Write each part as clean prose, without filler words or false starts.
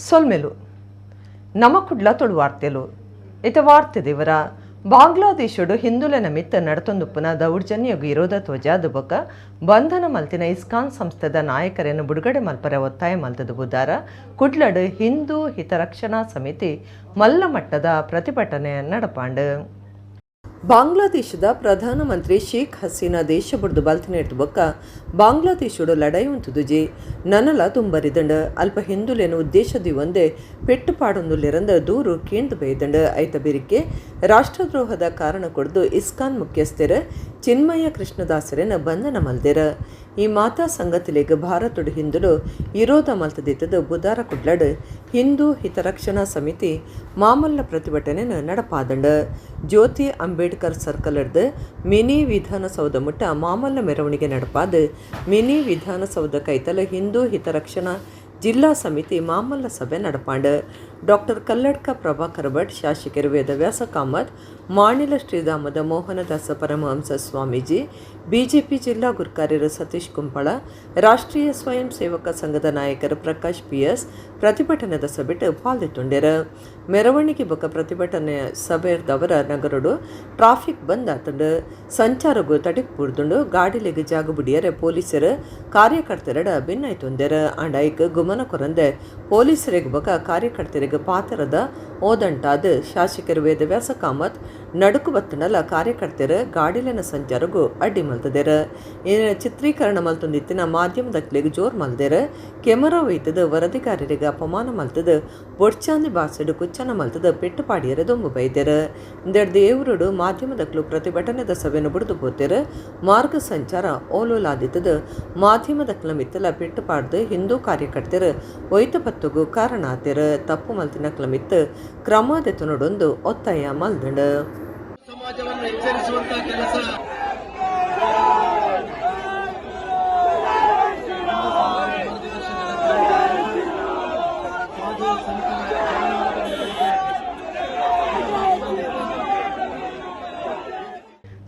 ಸೊಲ್ಮೆಲು ನಮ ಕುಡ್ಲ ತುಳು ವಾರ್ತೆಲು ಇತ ವಾರ್ತೆ ದೇವರ ಬಾಂಗ್ಲಾದೇಶಡು ಹಿಂದುಲೆನ ಮಿತ್ತ ನಡತೊಂದುಪ್ಪುನ ದೌರ್ಜನ್ಯಗ್ ವಿರೋಧ ತ್ವಜಾದ ಬೊಕ್ಕ ಬಂಧನ ಮಲ್ತಿನ ಇಸ್ಕಾನ್ ಸಂಸ್ಥೆದ ನಾಯಕರನ್ನು ಬಿಡುಗಡೆ ಮಲ್ಪರೆ ಒತ್ತಾಯ ಮಲ್ತದ ಬುಧಾರ ಕುಡ್ಲಡ್ ಹಿಂದೂ ಹಿತರಕ್ಷಣಾ ಸಮಿತಿ ಮಲ್ಲ ಮಟ್ಟದ ಪ್ರತಿಭಟನೆ ನಡಪಾಂಡ್. ಬಾಂಗ್ಲಾದೇಶದ ಪ್ರಧಾನಮಂತ್ರಿ ಶೇಖ್ ಹಸೀನಾ ದೇಶ ಬುಡ್ದು ಬಲ್ತಿನೆಟ್ ಬೊಕ್ಕ ಬಾಂಗ್ಲಾದೇಶಡು ಲಡಾಯಿ ಉಂತುದುಜಿ ನನಲ ತುಂಬರಿದಂಡ್. ಅಲ್ಪ ಹಿಂದುಲೆನ ಉದ್ದೇಶದಿ ಒಂದೇ ಪೆಟ್ಟು ಪಾಡೊಂದುಲ್ಲೆರಂದ ದೂರು ಕೇಂದ್ ಬೈದಂಡ್. ಐತ ಬೆರಿಕೆ ರಾಷ್ಟ್ರದ್ರೋಹದ ಕಾರಣ ಕೊಡ್ದು ಇಸ್ಕಾನ್ ಮುಖ್ಯಸ್ಥೆರ್ ಚಿನ್ಮಯ ಕೃಷ್ಣದಾಸರೆನ ಬಂಧನ ಮಲ್ದೆರ್. ಈ ಮಾತಾ ಸಂಗತಿಲೆಗ್ ಭಾರತಡ್ ಹಿಂದುಲು ವಿರೋಧ ಮಲ್ತದಿತ್ತದು ಬುಧಾರ ಕುಡ್ಲಡ್ ಹಿಂದೂ ಹಿತರಕ್ಷಣಾ ಸಮಿತಿ ಮಾಮಲ್ಲ ಪ್ರತಿಭಟನೆಯನ್ನು ನಡಪಾದಂಡ್. ಜ್ಯೋತಿ ಅಂಬೇಡ್ಕರ್ ಸರ್ಕಲ್ ಮಿನಿ ವಿಧಾನಸೌಧ ಮುಟ್ಟ ಮಾಮಲ್ಲ ಮೆರವಣಿಗೆ ನಡಪಾದ ಮಿನಿ ವಿಧಾನಸೌಧ ಕೈತಲ ಹಿಂದೂ ಹಿತರಕ್ಷಣಾ ಜಿಲ್ಲಾ ಸಮಿತಿ ಮಾಮಲ್ಲ ಸಭೆ ನಡಪಾಂಡ್. ಡಾಕ್ಟರ್ ಕಲ್ಲಡ್ಕ ಪ್ರಭಾಕರ್ ಭಟ್, ಶಾಸಕರು ವೇದವ್ಯಾಸ ಕಾಮತ್, ಮಾಣಿಲ ಶ್ರೀಧಾಮದ ಮೋಹನದಾಸ ಪರಮಹಂಸ ಸ್ವಾಮೀಜಿ, ಬಿಜೆಪಿ ಜಿಲ್ಲಾ ಗುರ್ಕಾರ್ಯರು ಸತೀಶ್ ಕುಂಪಳ, ರಾಷ್ಟ್ರೀಯ ಸ್ವಯಂ ಸೇವಕ ಸಂಘದ ನಾಯಕರು ಪ್ರಕಾಶ್ ಪಿಎಸ್ ಪ್ರತಿಭಟನೆದ ಸಭೆಟ್ ಪಾಲ್ದೆತ್ತೊಂಡೆರ್. ಮೆರವಣಿಗೆ ಬೊಕ್ಕ ಪ್ರತಿಭಟನೆ ಸಭೆದವರ ನಗರಡು ಟ್ರಾಫಿಕ್ ಬಂದ್ ಆತುಂಡು. ಸಂಚಾರಗು ತಡಿಕ್ ಪೂರ್ದುಂಡು. ಗಾಡಿಲೆಗ್ ಜಾಗ ಬುಡಿಯರೆ ಪೊಲೀಸರು ಕಾರ್ಯಕರ್ತರೆಡ ಭಿನ್ನಾಯ್ತೊಂದೆರ್. ಆಂಡ ಐಕ್ ಗುಮನ ಕೊರಂದೆ ಪೊಲೀಸರಿಗೆ ಬೊಕ್ಕ ಕಾರ್ಯಕರ್ತರಿಗೆ ಪಾತೆರದ ಓದಂಟಾದ್ ಶಾಸಕರು ವೇದವ್ಯಾಸ ಕಾಮತ್ ನಡುಕು ಬತ್ತುಂಡಲ ಕಾರ್ಯಕರ್ತರು ಗಾಡಿಲೆನ ಸಂಚಾರಗು ಅಡ್ಡಿ ಮಲ್ತದೆರ್. ಚಿತ್ರೀಕರಣ ಮಲ್ತೊಂದಿತ್ತಿನ ಮಾಧ್ಯಮದಕ್ಲೆಗ್ ಜೋರ್ ಮಲ್ದೆರ್. ಕೆಮರಾ ಒಯ್ತದ ವರದಿಗಾರರಿಗೆ ಅಪಮಾನ ಮಲ್ತದ ಬೊಡ್ಚಾಂದಿ ಬಾಸೆಡ್ ಕುಚ್ಚನ ಮಲ್ತದ ಪೆಟ್ಟು ಪಾಡಿಯರೆ ದೊಂಬು ಬೈದೆರ್. ಇಂದೆಡ್ದ್ ಮಾಧ್ಯಮದಕ್ಲು ಪ್ರತಿಭಟನೆದ ಸಭೆಯನ್ನು ಬುಡ್ದು ಪೋತೆರ್. ಮಾರ್ಗ ಸಂಚಾರ ಓಲೋಲಾದಿತ್ತದ ಮಾಧ್ಯಮದಕ್ಲ ಮಿತ್ತಲ ಪೆಟ್ಟು ಪಾಡ್ದು ಹಿಂದೂ ಕಾರ್ಯಕರ್ತರು ಒಯ್ತ ಪತ್ತುಗು ಕಾರಣ ಆತೆರ್. ತಪ್ಪು ಮಲ್ತಿನಕ್ಲ ಮಿತ್ತು ಕ್ರಮ ದೆತೊನೊಡೊಂದು ಒತ್ತಾಯ ಮಲ್ದಂಡ್. ಸಮಾಜವನ್ನು ಎಚ್ಚರಿಸುವಂತಹ ಕೆಲಸ.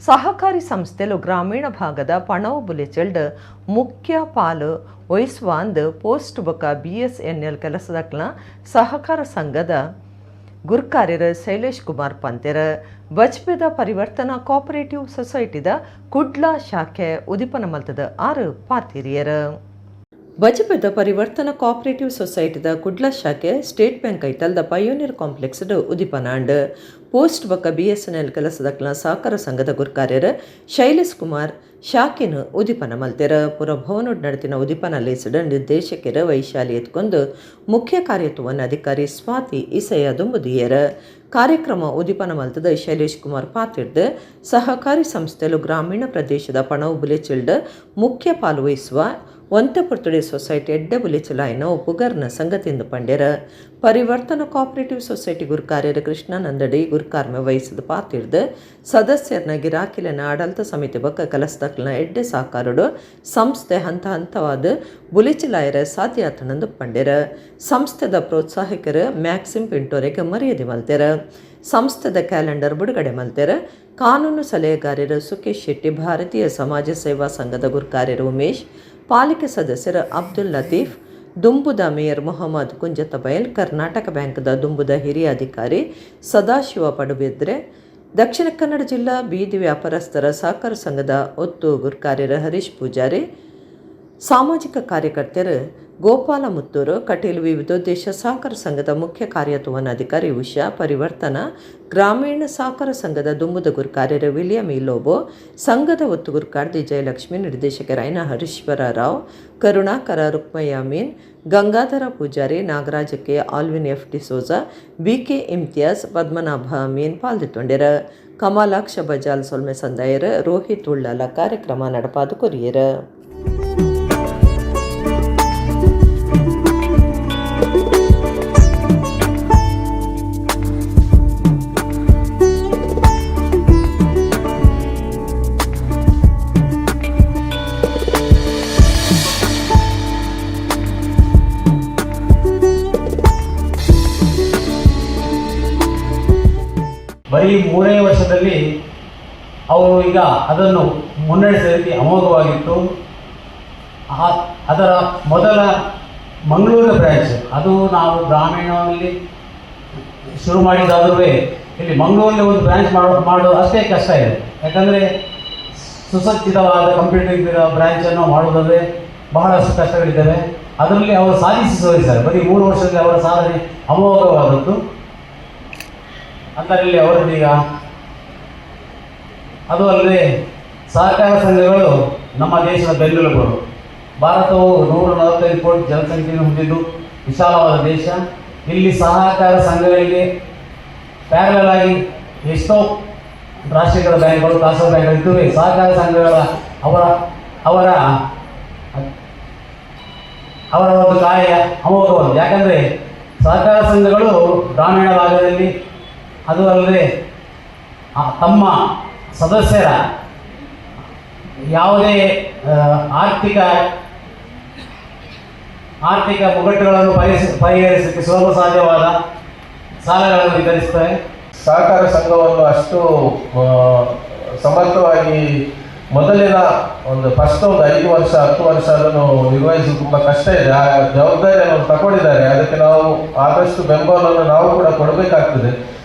ಸಹಕಾರಿ ಸಂಸ್ಥೆಲು ಗ್ರಾಮೀಣ ಭಾಗದ ಪಣವು ಬುಲೆಚೆಲ್ಡ್ ಮುಖ್ಯ ಪಾಲು ವಹಿಸುವಾಂದ್ ಪೋಸ್ಟ್ ಬೊಕ್ಕ ಬಿಎಸ್ಎನ್ಎಲ್ ಕೆಲಸದಕ್ಲ ಸಹಕಾರ ಸಂಘದ ಗುರ್ಕಾರ್ಯರು ಶೈಲೇಶ್ ಕುಮಾರ್ ಪಂತೆರ್. ಬಜ್ಪೆದ ಪರಿವರ್ತನಾ ಕೋಆಪರೇಟಿವ್ ಸೊಸೈಟಿದ ಕುಡ್ಲ ಶಾಖೆ ಉದಿಪನ ಮಲ್ತದ ಆರು ಪಾತಿರಿಯರ್. ಬಜಪೆದ ಪರಿವರ್ತನಾ ಕೋಆಪರೇಟಿವ್ ಸೊಸೈಟಿದ ಕುಡ್ಲ ಶಾಖೆ state bank ಐತಲ್ದ pioneer complex ಉದಿಪನಾಂಡ್. Post ಬೊಕ್ಕ ಬಿಎಸ್ಎನ್ಎಲ್ ಕೆಲಸದಕ್ಲ ಸಹಕಾರ ಸಂಘದ ಗುರ್ಕಾರ್ಯರು ಶೈಲೇಶ್ ಕುಮಾರ್ ಶಾಖೆನು ಉದಿಪನ ಮಲ್ತೆರ್. ಪುರಭವನಡ್ ನಡತಿನ ಉದಿಪನ ಲೇಸ್ಡ್ ನಿರ್ದೇಶಕರು ವೈಶಾಲಿ ಎತ್ಕೊಂದು ಮುಖ್ಯ ಕಾರ್ಯತ್ವವನ್ನು ಅಧಿಕಾರಿ ಸ್ವಾತಿ ಇಸಯ ದುಂಬುದಿಯರ್. ಕಾರ್ಯಕ್ರಮ ಉದಿಪನ ಮಲ್ತದ ಶೈಲೇಶ್ ಕುಮಾರ್ ಪಾತಿರ್ದ್, ಸಹಕಾರಿ ಸಂಸ್ಥೆಲು ಗ್ರಾಮೀಣ ಪ್ರದೇಶದ ಪಣವು ಬುಲೆಚಿಲ್ಡ್ ಮುಖ್ಯ ಪಾಲು ವಹಿಸುವ ಒಂತೆ ಸೊಸೈಟಿ ಎಡ್ಡೆ ಬುಲೆಚಿಲಾಯಿನ ಪುಗರ್ನ ಸಂಗತಿಂದು ಪಂಡೆರ್. ಪರಿವರ್ತನ ಕೋಆಪರೇಟಿವ್ ಸೊಸೈಟಿ ಗುರುಕಾರ್ಯರು ಕೃಷ್ಣಾನಂದಡಿ ಗುರುಕಾರ್ಮೆ ವಹಿಸಿದ ಪಾತಿರ್ದ್, ಸದಸ್ಯರ್ನ ಗಿರಾಕಿಲೆನ ಆಡಳಿತ ಸಮಿತಿ ಬೊಕ್ಕ ಕಲಸ್ದಕ್ಲನ ಎಡ್ಡೆ ಸಹಕಾರಡು ಸಂಸ್ಥೆ ಹಂತ ಹಂತವಾದ ಬುಲೆಚಿಲಾಯರ ಸಾಧ್ಯ ಆತಣಂದು ಪಂಡೆರ್. ಸಂಸ್ಥೆದ ಪ್ರೋತ್ಸಾಹಕರು ಮ್ಯಾಕ್ಸಿಮ್ ಪಿಂಟೋರೆಗ್ ಮರ್ಯಾದೆ ಮಲ್ತೆರ್. ಸಂಸ್ಥೆದ ಕ್ಯಾಲೆಂಡರ್ ಬಿಡುಗಡೆ ಮಲ್ತೆರ್. ಕಾನೂನು ಸಲಹೆಗಾರರು ಸುಕೇಶ್ ಶೆಟ್ಟಿ, ಭಾರತೀಯ ಸಮಾಜ ಸೇವಾ ಸಂಘದ ಗುರುಕಾರ್ಯರು ಉಮೇಶ್, ಪಾಲಿಕೆ ಸದಸ್ಯರು ಅಬ್ದುಲ್ ಲತೀಫ್, ದುಂಬುದ ಮೇಯರ್ ಮೊಹಮ್ಮದ್ ಕುಂಜತಬೈಲ್, ಕರ್ನಾಟಕ ಬ್ಯಾಂಕ್ದ ದುಂಬುದ ಹಿರಿಯ ಅಧಿಕಾರಿ ಸದಾಶಿವ ಪಡುಬಿದ್ರೆ, ದಕ್ಷಿಣ ಕನ್ನಡ ಜಿಲ್ಲಾ ಬೀದಿ ವ್ಯಾಪಾರಸ್ಥರ ಸಹಕಾರ ಸಂಘದ ಒತ್ತು ಗುರ್ಕಾರ್ಯರು ಹರೀಶ್ ಪೂಜಾರಿ, ಸಾಮಾಜಿಕ ಕಾರ್ಯಕರ್ತರು ಗೋಪಾಲ ಮುತ್ತೂರು, ಕಟೀಲು ವಿವಿಧೋದ್ದೇಶ ಸಹಕಾರ ಸಂಘದ ಮುಖ್ಯ ಕಾರ್ಯತ್ವನಾಧಿಕಾರಿ ಉಷಾ, ಪರಿವರ್ತನಾ ಗ್ರಾಮೀಣ ಸಹಕಾರ ಸಂಘದ ದುಂಬುದ ಗುರುಕಾರ್ಯರು ವಿಲಿಯಂ ಇಲೋಬೋ, ಸಂಘದ ಒತ್ತು ಗುರುಕಾರ್ದಿ Jayalakshmi, ನಿರ್ದೇಶಕರಾಯನ Hareeshwara Rao, Karunakara Rukmayya Amin, Gangadhara Poojary, Nagaraja K, Alvin F D'Souza, B K Imtiaz, Padmanabha Amin ಪಾಲ್ದಿತ್ತೊಂಡೆರ್. Kamalaksha Bajal ಸೊಲ್ಮೆ ಸಂದಾಯರ್. ರೋಹಿತ್ ಉಳ್ಳಾಲ ಕಾರ್ಯಕ್ರಮ ನಡಪಾದು ಕೊರಿಯರ್. ಬರೀ 3 ವರ್ಷದಲ್ಲಿ ಅವರು ಈಗ ಅದನ್ನು ಮುನ್ನಡೆಸಿದ ರೀತಿ ಅಮೋಘವಾಗಿತ್ತು. ಅದರ ಮೊದಲ ಮಂಗಳೂರಿನ ಬ್ರ್ಯಾಂಚ್, ಅದು ನಾವು ಗ್ರಾಮೀಣದಲ್ಲಿ ಶುರು ಮಾಡಿದಾದರೂ ಇಲ್ಲಿ ಮಂಗಳೂರಲ್ಲಿ ಒಂದು ಬ್ರ್ಯಾಂಚ್ ಮಾಡೋದು ಅಷ್ಟೇ ಕಷ್ಟ ಇದೆ. ಯಾಕಂದರೆ ಸುಸಜ್ಜಿತವಾದ ಕಂಪ್ಯೂಟರ್ ಬ್ರ್ಯಾಂಚನ್ನು ಮಾಡುವುದಂದರೆ ಬಹಳಷ್ಟು ಕಷ್ಟಗಳಿದ್ದಾವೆ. ಅದರಲ್ಲಿ ಅವರು ಸಾಧಿಸಿ ತೋರಿಸ್ತಾರೆ. ಬರೀ 3 ವರ್ಷದಲ್ಲಿ ಅವರ ಸಾಧನೆ ಅಮೋಘವಾದದ್ದು. ಅಂತರಲ್ಲಿ ಅವರದ್ದೀಗ ಅದು ಅಲ್ಲದೆ ಸಹಕಾರ ಸಂಘಗಳು ನಮ್ಮ ದೇಶದ ಬೆನ್ನೆಲುಬುಗಳು. ಭಾರತವು 145 ಕೋಟಿ ಜನಸಂಖ್ಯೆಯನ್ನು ಹೊಂದಿದ್ದು ವಿಶಾಲವಾದ ದೇಶ. ಇಲ್ಲಿ ಸಹಕಾರ ಸಂಘಗಳಿಗೆ ಪ್ಯಾರಲಲ್ ಆಗಿ ಎಷ್ಟೋ ರಾಷ್ಟ್ರೀಕೃತ ಬ್ಯಾಂಕ್ಗಳು, ಖಾಸಗಿ ಬ್ಯಾಂಕ್ಗಳು ಇದ್ದರೂ ಸಹಕಾರ ಸಂಘಗಳ ಅವರ ಅವರ ಅವರ ಒಂದು ಕಾರ್ಯ ಅಮೋಘವಾದದ್ದು. ಯಾಕಂದರೆ ಸಹಕಾರ ಸಂಘಗಳು ಗ್ರಾಮೀಣ ಭಾಗದಲ್ಲಿ, ಅದು ಅಲ್ಲದೆ ತಮ್ಮ ಸದಸ್ಯರ ಯಾವುದೇ ಆರ್ಥಿಕ ಆರ್ಥಿಕ ಮುಗ್ಗಟ್ಟುಗಳನ್ನು ಪರಿಹರಿಸಲಿಕ್ಕೆ ಸುಲಭ ಸಾಧ್ಯವಾದ ಸಾಲಗಳನ್ನು ವಿತರಿಸ್ತವೆ. ಸಹಕಾರ ಸಂಘವನ್ನು ಅಷ್ಟು ಸಮರ್ಥವಾಗಿ ಮೊದಲಿನ ಒಂದು ಫಸ್ಟ್ ಒಂದು 5 ವರ್ಷ, 10 ವರ್ಷ ಅದನ್ನು ನಿರ್ವಹಿಸುವುದು ತುಂಬ ಕಷ್ಟ ಇದೆ. ಆ ಜವಾಬ್ದಾರಿಯನ್ನು ಅವರು ತಗೊಂಡಿದ್ದಾರೆ. ಅದಕ್ಕೆ ನಾವು ಆದಷ್ಟು ಬೆಂಬಲವನ್ನು ನಾವು ಕೂಡ ಕೊಡಬೇಕಾಗ್ತದೆ.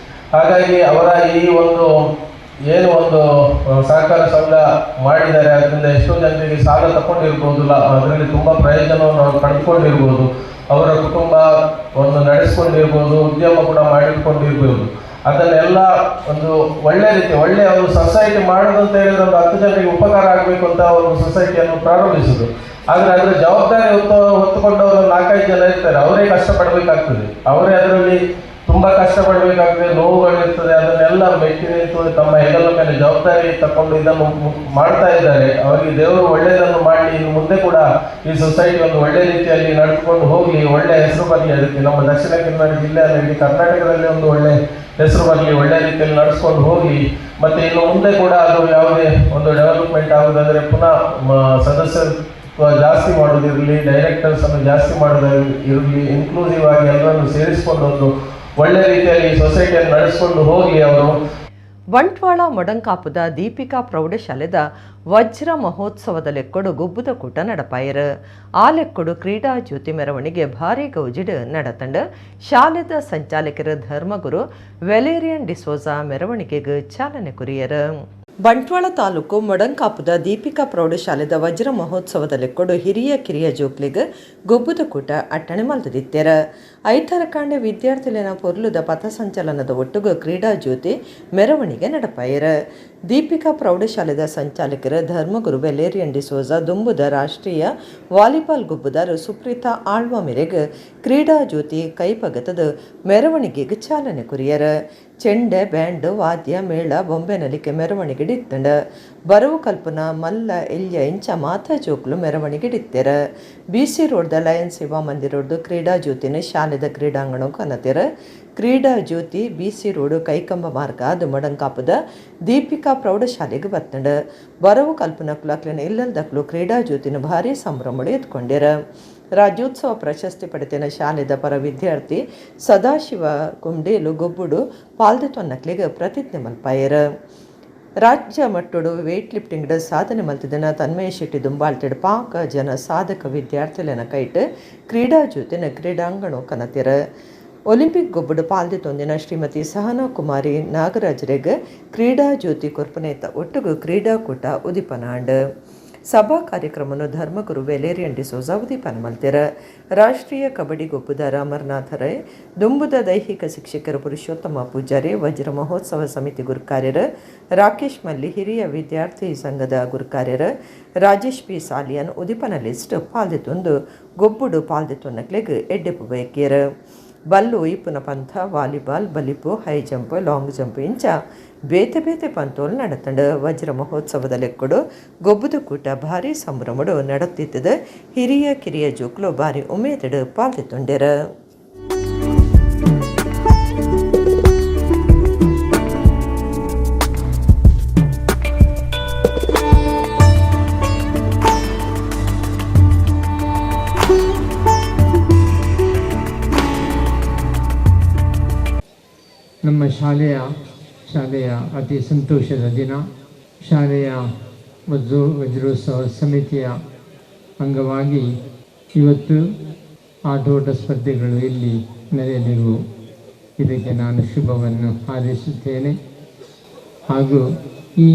ಹಾಗಾಗಿ ಅವರ ಈ ಒಂದು ಏನು ಒಂದು ಸಹಕಾರ ಸಂಘ ಮಾಡಿದ್ದಾರೆ, ಅದರಿಂದ ಎಷ್ಟೋ ಜನರಿಗೆ ಸಾಲ ತಗೊಂಡಿರ್ಬೋದು, ಅದರಲ್ಲಿ ತುಂಬ ಪ್ರಯೋಜನವನ್ನು ಅವರು ಪಡೆದುಕೊಂಡಿರ್ಬೋದು, ಅವರ ಕುಟುಂಬವನ್ನು ನಡೆಸ್ಕೊಂಡಿರ್ಬೋದು, ಉದ್ಯಮ ಕೂಡ ಮಾಡಿಕೊಂಡಿರ್ಬೋದು. ಅದನ್ನೆಲ್ಲ ಒಂದು ಒಳ್ಳೆ ರೀತಿ, ಒಳ್ಳೆಯ ಒಂದು ಸೊಸೈಟಿ ಮಾಡೋದು ಅಂತ ಹೇಳಿದ್ರೆ ಒಂದು 10 ಜನರಿಗೆ ಉಪಕಾರ ಆಗಬೇಕು ಅಂತ ಒಂದು ಸೊಸೈಟಿಯನ್ನು ಪ್ರಾರಂಭಿಸುದು. ಆದರೆ ಅದರ ಜವಾಬ್ದಾರಿ ಹೊತ್ತುಕೊಂಡವರು 4-5 ಜನ ಇರ್ತಾರೆ. ಅವರೇ ಕಷ್ಟಪಡಬೇಕಾಗ್ತದೆ, ಅವರೇ ಅದರಲ್ಲಿ ತುಂಬ ಕಷ್ಟಪಡಬೇಕಾಗ್ತದೆ, ನೋವುಗಳಿರ್ತದೆ. ಅದನ್ನೆಲ್ಲ ಮೆಟ್ಟಿ ನಿಂತು ತಮ್ಮ ಹೆಗಲ ಮೇಲೆ ಜವಾಬ್ದಾರಿ ತಕೊಂಡು ಇದನ್ನು ಮಾಡ್ತಾ ಇದ್ದಾರೆ. ಅವರಿಗೆ ದೇವರು ಒಳ್ಳೆಯದನ್ನು ಮಾಡಲಿ. ಇನ್ನು ಮುಂದೆ ಕೂಡ ಈ ಸೊಸೈಟಿ ಒಂದು ಒಳ್ಳೆ ರೀತಿಯಲ್ಲಿ ನಡೆದುಕೊಂಡು ಹೋಗಲಿ, ಒಳ್ಳೆ ಹೆಸರು ಬರಲಿ. ಅದಕ್ಕೆ ನಮ್ಮ ದಕ್ಷಿಣ ಕನ್ನಡ ಜಿಲ್ಲೆಯಲ್ಲಿ, ಇಡೀ ಕರ್ನಾಟಕದಲ್ಲಿ ಒಂದು ಒಳ್ಳೆ ಹೆಸರು ಬರಲಿ, ಒಳ್ಳೆ ರೀತಿಯಲ್ಲಿ ನಡೆಸ್ಕೊಂಡು ಹೋಗಲಿ. ಮತ್ತು ಇನ್ನು ಮುಂದೆ ಕೂಡ ಅದು ಯಾವುದೇ ಒಂದು ಡೆವಲಪ್ಮೆಂಟ್ ಆಗುವುದಾದರೆ ಪುನಃ ಸದಸ್ಯತ್ವ ಜಾಸ್ತಿ ಮಾಡೋದಿರಲಿ, ಡೈರೆಕ್ಟರ್ಸ್ ಅನ್ನು ಜಾಸ್ತಿ ಮಾಡೋದಿರಲಿ, ಇನ್ಕ್ಲೂಸಿವ್ ಆಗಿ ಎಲ್ಲರನ್ನು ಸೇರಿಸಿಕೊಂಡು ಒಂದು ಒಳ್ಳೆ ರೀತಿಯಲ್ಲಿ ಸೊಸೈಟಿಯನ್ನು ನಡೆಸಿಕೊಂಡು ಹೋಗಲಿ ಅವರು. ಬಂಟ್ವಾಳ ಮೊಡಂಕಾಪುದ ದೀಪಿಕಾ ಪ್ರೌಢಶಾಲೆದ ವಜ್ರ ಮಹೋತ್ಸವದ ಲೆಕ್ಕೊಡು ಗೊಬ್ಬುದ ಕೂಟ ನಡಪಾಯರು. ಆ ಲೆಕ್ಕೊಡು ಕ್ರೀಡಾ ಜ್ಯೋತಿ ಮೆರವಣಿಗೆ ಭಾರಿ ಗೌಜಿಡ್ ನಡತಂಡ. ಶಾಲೆದ ಸಂಚಾಲಕರ ಧರ್ಮಗುರು ವೆಲೇರಿಯನ್ ಡಿಸೋಜಾ ಮೆರವಣಿಗೆಗೆ ಚಾಲನೆ ಕೊರಿಯರು. ಬಂಟ್ವಾಳ ತಾಲೂಕು ಮೊಡಂಕಾಪುದ ದೀಪಿಕಾ ಪ್ರೌಢಶಾಲೆದ ವಜ್ರ ಮಹೋತ್ಸವದ ಲೆಕ್ಕೊಡು ಹಿರಿಯ ಕಿರಿಯ ಜೋಕ್ಲಿಗ್ ಗೊಬ್ಬುದ ಕೂಟ ಅಟ್ಟಣೆ ಮಲ್ತದಿತ್ತೆರ. ಐತಾರ ಕಾಂಡೆ ವಿದ್ಯಾರ್ಥಿಲೆನ ಪೊರ್ಲುದ ಪಥಸಂಚಲನದ ಒಟ್ಟುಗು ಕ್ರೀಡಾ ಜ್ಯೋತಿ ಮೆರವಣಿಗೆ ನಡಪಾಯರ. ದೀಪಿಕಾ ಪ್ರೌಢಶಾಲೆದ ಸಂಚಾಲಕರ ಧರ್ಮಗುರು ವೆಲೇರಿಯನ್ ಡಿಸೋಜಾ ದುಂಬುದ ರಾಷ್ಟ್ರೀಯ ವಾಲಿಬಾಲ್ ಗುಬ್ಬುದಾರ ಸುಪ್ರೀತಾ ಆಳ್ವ ಮೇರೆಗೆ ಕ್ರೀಡಾ ಜ್ಯೋತಿ ಕೈಪಗತದ ಮೆರವಣಿಗೆಗೆ ಚಾಲನೆ ಕೊರಿಯರ. ಚೆಂಡೆ, ಬ್ಯಾಂಡ್, ವಾದ್ಯ, ಮೇಳ, ಬೊಂಬೆ ನಲಿಕೆ ಮೆರವಣಿಗೆ ಡಿತ್ತಂಡ. ಬರವು ಕಲ್ಪನಾ ಮಲ್ಲ ಎಲ್ಯ ಇಂಚ ಮಾತಾ ಜೋಕ್ಲು ಮೆರವಣಿಗೆ ಡಿತ್ತೆರ. ಬಿಸಿ ರೋಡ್ದ ಲಯನ್ ಸೇವಾ ಮಂದಿರೋಡ್ದು ಕ್ರೀಡಾ ಜ್ಯೋತಿನ ಶಾಲೆದ ಕ್ರೀಡಾಂಗಣ ಕನತೆರ. ಕ್ರೀಡಾ ಜ್ಯೋತಿ ಬಿಸಿ ರೋಡ್ ಕೈಕಂಬ ಮಾರ್ಗ ಅದು ಮಡಂಕಾಪದ ದೀಪಿಕಾ ಪ್ರೌಢಶಾಲೆಗೆ ಬತ್ತಂಡ. ಬರವು ಕಲ್ಪನಾ ಕುಲಾಕ್ಲಿನ ಇಲ್ಲಲ್ದಕ್ಲು ಕ್ರೀಡಾ ಜ್ಯೋತಿನ ಭಾರಿ ಸಂಭ್ರಮಡು ಎತ್ಕೊಂಡಿರ. ರಾಜ್ಯೋತ್ಸವ ಪ್ರಶಸ್ತಿ ಪಡೆದಿನ ಶಾಲೆದ ಪರ ವಿದ್ಯಾರ್ಥಿ ಸದಾಶಿವ ಕುಂಡೇಲು ಗೊಬ್ಬುಡು ಪಾಲ್ದೆ ತೊನ್ನಕ್ಲಿಗೆ ಪ್ರತಿಜ್ಞೆ ಮಲ್ಪಾಯರ. ರಾಜ್ಯ ಮಟ್ಟಡು ವೇಟ್ ಲಿಫ್ಟಿಂಗ್ ಸಾಧನೆ ಮಲ್ತಿದನ ತನ್ಮಯ ಶೆಟ್ಟಿ ದುಂಬಾಳ್ತಿಡ್ ಪಾಕ ಜನ ಸಾಧಕ ವಿದ್ಯಾರ್ಥಿಲೆನ ಕೈಟ್ ಕ್ರೀಡಾ ಜ್ಯೋತಿನ ಕ್ರೀಡಾಂಗಣ ಕನತಿರ. ಒಲಿಂಪಿಕ್ ಗೊಬ್ಬಡು ಪಾಲ್ದಿ ತೊಂದಿನ ಶ್ರೀಮತಿ ಸಹನಾ ಕುಮಾರಿ ನಾಗರಾಜರೆಗ್ ಕ್ರೀಡಾ ಜ್ಯೋತಿ ಕೊರ್ಪನೇತ ಒಟ್ಟುಗು ಕ್ರೀಡಾಕೂಟ ಉದಿಪನಾಂಡ್. ಸಭಾ ಕಾರ್ಯಕ್ರಮವನ್ನು ಧರ್ಮಗುರು ವೆಲೇರಿಯನ್ ಡಿಸೋಜಾ ಉದೀಪನ ಮಲ್ತೆರ. ರಾಷ್ಟ್ರೀಯ ಕಬಡ್ಡಿ ಗೊಬ್ಬುದಾರ ಅಮರನಾಥ ರೈ, ದುಂಬುದ ದೈಹಿಕ ಶಿಕ್ಷಕರು ಪುರುಷೋತ್ತಮ ಪೂಜಾರಿ, ವಜ್ರ ಮಹೋತ್ಸವ ಸಮಿತಿ ಗುರುಕಾರ್ಯರು ರಾಕೇಶ್ ಮಲ್ಲಿ, ಹಿರಿಯ ವಿದ್ಯಾರ್ಥಿ ಸಂಘದ ಗುರುಕಾರ್ಯರು ರಾಜೇಶ್ ಪಿ ಸಾಲಿಯನ್ ಉದೀಪನ ಲಿಸ್ಟ್ ಪಾಲ್ದಿತ್ತೊಂದು ಗೊಬ್ಬುಡು ಪಾಲ್ದಿತ್ತೊನ್ನಕ್ಲೆಗ್ ಎಡ್ಡೆಪು ಬಯಕಿಯರು. ಬಲ್ಲು ಇಪ್ಪುನ ಪಂಥ, volleyball, ಬಲಿಪು, high jump, long jump ಇಂಚ ಬೇತೆ ಬೇತೆ ಪಂತೋಲ್ ನಡತಂಡು. ವಜ್ರ ಮಹೋತ್ಸವದ ಲೆಕ್ಕಡು ಗೊಬ್ಬುದ ಕೂಟ ಭಾರಿ ಸಂಭ್ರಮಡು ನಡತಿದ್ದದ. ಹಿರಿಯ ಕಿರಿಯ ಜೋಕ್ಲು ಭಾರಿ ಉಮೇದಡು ಪಾಲ್ದಿತ್ತುಂಡೆರ. ನಮ್ಮ ಶಾಲೆಯ ಶಾಲೆಯ ಅತಿ ಸಂತೋಷದ ದಿನ. ಶಾಲೆಯ ವಜ್ರೋತ್ಸವ ಸಮಿತಿಯ ಅಂಗವಾಗಿ ಇವತ್ತು ಆಟೋಟ ಸ್ಪರ್ಧೆಗಳು ಇಲ್ಲಿ ನಡೆಯಲಿರುವು. ಇದಕ್ಕೆ ನಾನು ಶುಭವನ್ನು ಹಾರೈಸುತ್ತೇನೆ. ಹಾಗೂ ಈ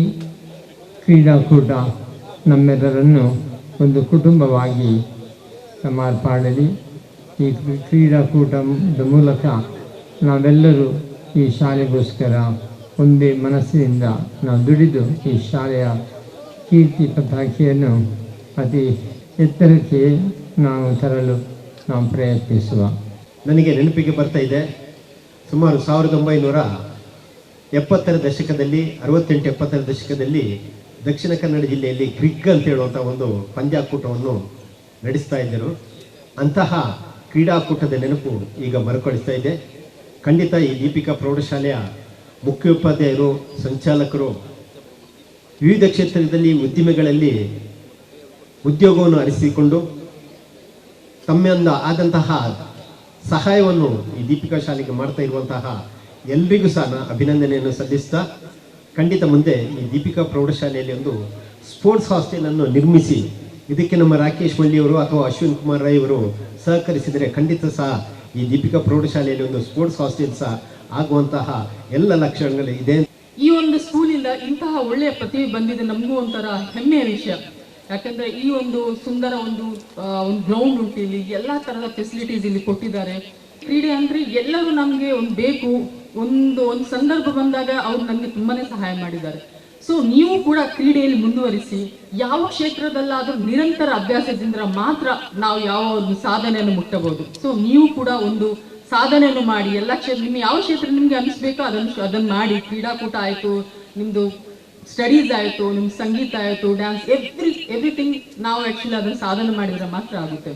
ಕ್ರೀಡಾಕೂಟ ನಮ್ಮೆಲ್ಲರನ್ನು ಒಂದು ಕುಟುಂಬವಾಗಿ ಮಾರ್ಪಾಡಲಿ. ಈ ಕ್ರೀಡಾಕೂಟದ ಮೂಲಕ ನಾವೆಲ್ಲರೂ ಈ ಶಾಲೆಗೋಸ್ಕರ ಒಂದೇ ಮನಸ್ಸಿನಿಂದ ನಾವು ದುಡಿದು ಈ ಶಾಲೆಯ ಕೀರ್ತಿ ಪತಾಕೆಯನ್ನು ಅತಿ ಎತ್ತರಕ್ಕೆ ನಾವು ತರಲು ನಾವು ಪ್ರಯತ್ನಿಸುವ. ನನಗೆ ನೆನಪಿಗೆ ಬರ್ತಾ ಇದೆ, ಸುಮಾರು 1970ರ ದಶಕದಲ್ಲಿ, 68-70ರ ದಶಕದಲ್ಲಿ ದಕ್ಷಿಣ ಕನ್ನಡ ಜಿಲ್ಲೆಯಲ್ಲಿ ಗ್ರಿಗ್ ಅಂತ ಹೇಳುವಂಥ ಒಂದು ಪಂದ್ಯಾಕೂಟವನ್ನು ನಡೆಸ್ತಾ ಇದ್ದರು. ಅಂತಹ ಕ್ರೀಡಾಕೂಟದ ನೆನಪು ಈಗ ಮರುಕಳಿಸ್ತಾ ಇದೆ. ಖಂಡಿತ ಈ ದೀಪಿಕಾ ಪ್ರೌಢಶಾಲೆಯ ಮುಖ್ಯೋಪಾಧ್ಯಾಯರು, ಸಂಚಾಲಕರು ವಿವಿಧ ಕ್ಷೇತ್ರದಲ್ಲಿ ಉದ್ದಿಮೆಗಳಲ್ಲಿ ಉದ್ಯೋಗವನ್ನು ಅರಿಸಿಕೊಂಡು ತಮ್ಮಿಂದ ಆದಂತಹ ಸಹಾಯವನ್ನು ಈ ದೀಪಿಕಾ ಶಾಲೆಗೆ ಮಾಡ್ತಾ ಇರುವಂತಹ ಎಲ್ರಿಗೂ ಸಹ ನಾನು ಅಭಿನಂದನೆಯನ್ನು ಸಲ್ಲಿಸ್ತಾ, ಖಂಡಿತ ಮುಂದೆ ಈ ದೀಪಿಕಾ ಪ್ರೌಢಶಾಲೆಯಲ್ಲಿ ಒಂದು ಸ್ಪೋರ್ಟ್ಸ್ ಹಾಸ್ಟೆಲನ್ನು ನಿರ್ಮಿಸಿ ಇದಕ್ಕೆ ನಮ್ಮ ರಾಕೇಶ್ ಮಲ್ಲಿಯವರು ಅಥವಾ ಅಶ್ವಿನ್ ಕುಮಾರ್ ರೈ ಅವರು ಸಹಕರಿಸಿದರೆ ಖಂಡಿತ ಸಹ ಈ ದೀಪಿಕಾ ಪ್ರೌಢಶಾಲೆಯಲ್ಲಿ ಒಂದು ಸ್ಪೋರ್ಟ್ಸ್ ಹಾಸ್ಟೆಲ್ ಸಹ ಆಗುವಂತಹ ಎಲ್ಲ ಲಕ್ಷಣಗಳು ಇದೆ. ಈ ಒಂದು ಸ್ಕೂಲಿಂದ ಇಂತಹ ಒಳ್ಳೆಯ ಪ್ರತಿಭೆ ಬಂದಿದೆ, ನಮಗೂ ಒಂಥರ ಹೆಮ್ಮೆಯ ವಿಷಯ. ಯಾಕಂದ್ರೆ ಈ ಒಂದು ಸುಂದರ ಒಂದು ಒಂದು ಗ್ರೌಂಡ್ ಉಂಟು ಇಲ್ಲಿ, ಎಲ್ಲ ತರಹದ ಫೆಸಿಲಿಟೀಸ್ ಇಲ್ಲಿ ಕೊಟ್ಟಿದ್ದಾರೆ. ಕ್ರೀಡೆ ಅಂದ್ರೆ ಎಲ್ಲರೂ ನಮಗೆ ಒಂದು ಬೇಕು, ಒಂದು ಒಂದು ಸಂದರ್ಭ ಬಂದಾಗ ಅವ್ರು ನಮಗೆ ತುಂಬಾನೇ ಸಹಾಯ ಮಾಡಿದ್ದಾರೆ. ಸೊ ನೀವು ಕೂಡ ಕ್ರೀಡೆಯಲ್ಲಿ ಮುಂದುವರಿಸಿ, ಯಾವ ಕ್ಷೇತ್ರದಲ್ಲಾದರೂ ನಿರಂತರ ಅಭ್ಯಾಸದಿಂದ ಮಾತ್ರ ನಾವು ಯಾವ ಒಂದು ಸಾಧನೆಯನ್ನು ಮುಟ್ಟಬಹುದು. ಸೊ ನೀವು ಕೂಡ ಒಂದು ಸಾಧನೆಯನ್ನು ಮಾಡಿ, ಎಲ್ಲ ಕ್ಷೇತ್ರ ನಿಮ್ಮ ಯಾವ ಕ್ಷೇತ್ರ ನಿಮ್ಗೆ ಅನಿಸ್ಬೇಕೋ ಅದನ್ನು ಮಾಡಿ. ಕ್ರೀಡಾಕೂಟ ಆಯಿತು, ನಿಮ್ಮದು ಸ್ಟಡೀಸ್ ಆಯಿತು, ನಿಮ್ಮ ಸಂಗೀತ ಆಯಿತು, ಡ್ಯಾನ್ಸ್, ಎವ್ರಿಥಿಂಗ್ ನಾವು ಆ್ಯಕ್ಚುಲಿ ಅದನ್ನು ಸಾಧನೆ ಮಾಡಿದರೆ ಮಾತ್ರ ಆಗುತ್ತೆ.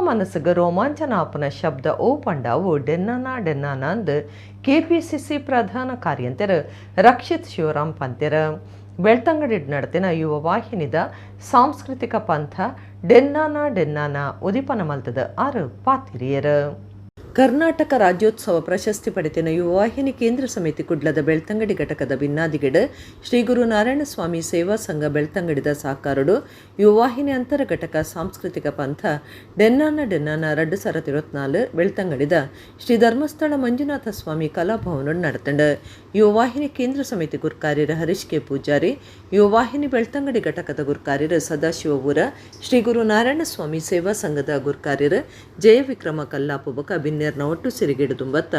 ಮನಸ್ಸುಗ ರೋಮಾಂಚನ ಆಪನ ಶಬ್ದ ಓ ಪಂಡಾವು ಡೆನ್ನಾನ ಡೆನ್ನಾನ ಅಂದ್ ಕೆಪಿಸಿಸಿ ಪ್ರಧಾನ ಕಾರ್ಯಂತೆರ್ ರಕ್ಷಿತ್ ಶಿವರಾಮ್ ಪಂತೆರ್. ಬೆಳ್ತಂಗಡಿ ನಡತಿನ ಯುವ ವಾಹಿನಿದ ಸಾಂಸ್ಕೃತಿಕ ಪಂಥ ಡೆನ್ನಾನ ಡೆನ್ನಾನ ಉದಿಪನ ಮಲ್ತದ ಆರು ಪಾತಿರಿಯರ್. ಕರ್ನಾಟಕ ರಾಜ್ಯೋತ್ಸವ ಪ್ರಶಸ್ತಿ ಪಡೆತಿನ ಯುವವಾಹಿನಿ ಕೇಂದ್ರ ಸಮಿತಿ ಕುಡ್ಲದ ಬೆಳ್ತಂಗಡಿ ಘಟಕದ ಬಿನ್ನಾದಿಗಿಡ ಶ್ರೀ ಗುರು ನಾರಾಯಣಸ್ವಾಮಿ ಸೇವಾ ಸಂಘ ಬೆಳ್ತಂಗಡಿದ ಸಾಕಾರುಡು ಯುವವಾಹಿನಿ ಅಂತರ ಘಟಕ ಸಾಂಸ್ಕೃತಿಕ ಪಂಥ ಡೆನ್ನಾನ ಡೆನ್ನಾನ 2024 ಬೆಳ್ತಂಗಡಿದ ಶ್ರೀ ಧರ್ಮಸ್ಥಳ ಮಂಜುನಾಥ ಸ್ವಾಮಿ ಕಲಾಭವನ ನಡೆತಂಡ. ಯುವವಾಹಿನಿ ಕೇಂದ್ರ ಸಮಿತಿ ಗುರ್ಕಾರ್ಯರ ಹರೀಶ್ ಕೆ ಪೂಜಾರಿ, ಯುವವಾಹಿನಿ ಬೆಳ್ತಂಗಡಿ ಘಟಕದ ಗುರ್ಕಾರ್ಯರ ಸದಾಶಿವಪುರ ಶ್ರೀ ಗುರು ನಾರಾಯಣಸ್ವಾಮಿ ಸೇವಾ ಸಂಘದ ಗುರ್ಕಾರ್ಯರ ಜಯವಿಕ್ರಮ ಕಲ್ಲಾಪು ಬಕ ಬಿನ್ನೆರ್ನ ಒಟ್ಟು ಸಿರಿಗಿಡುದುಂಬತ್ತ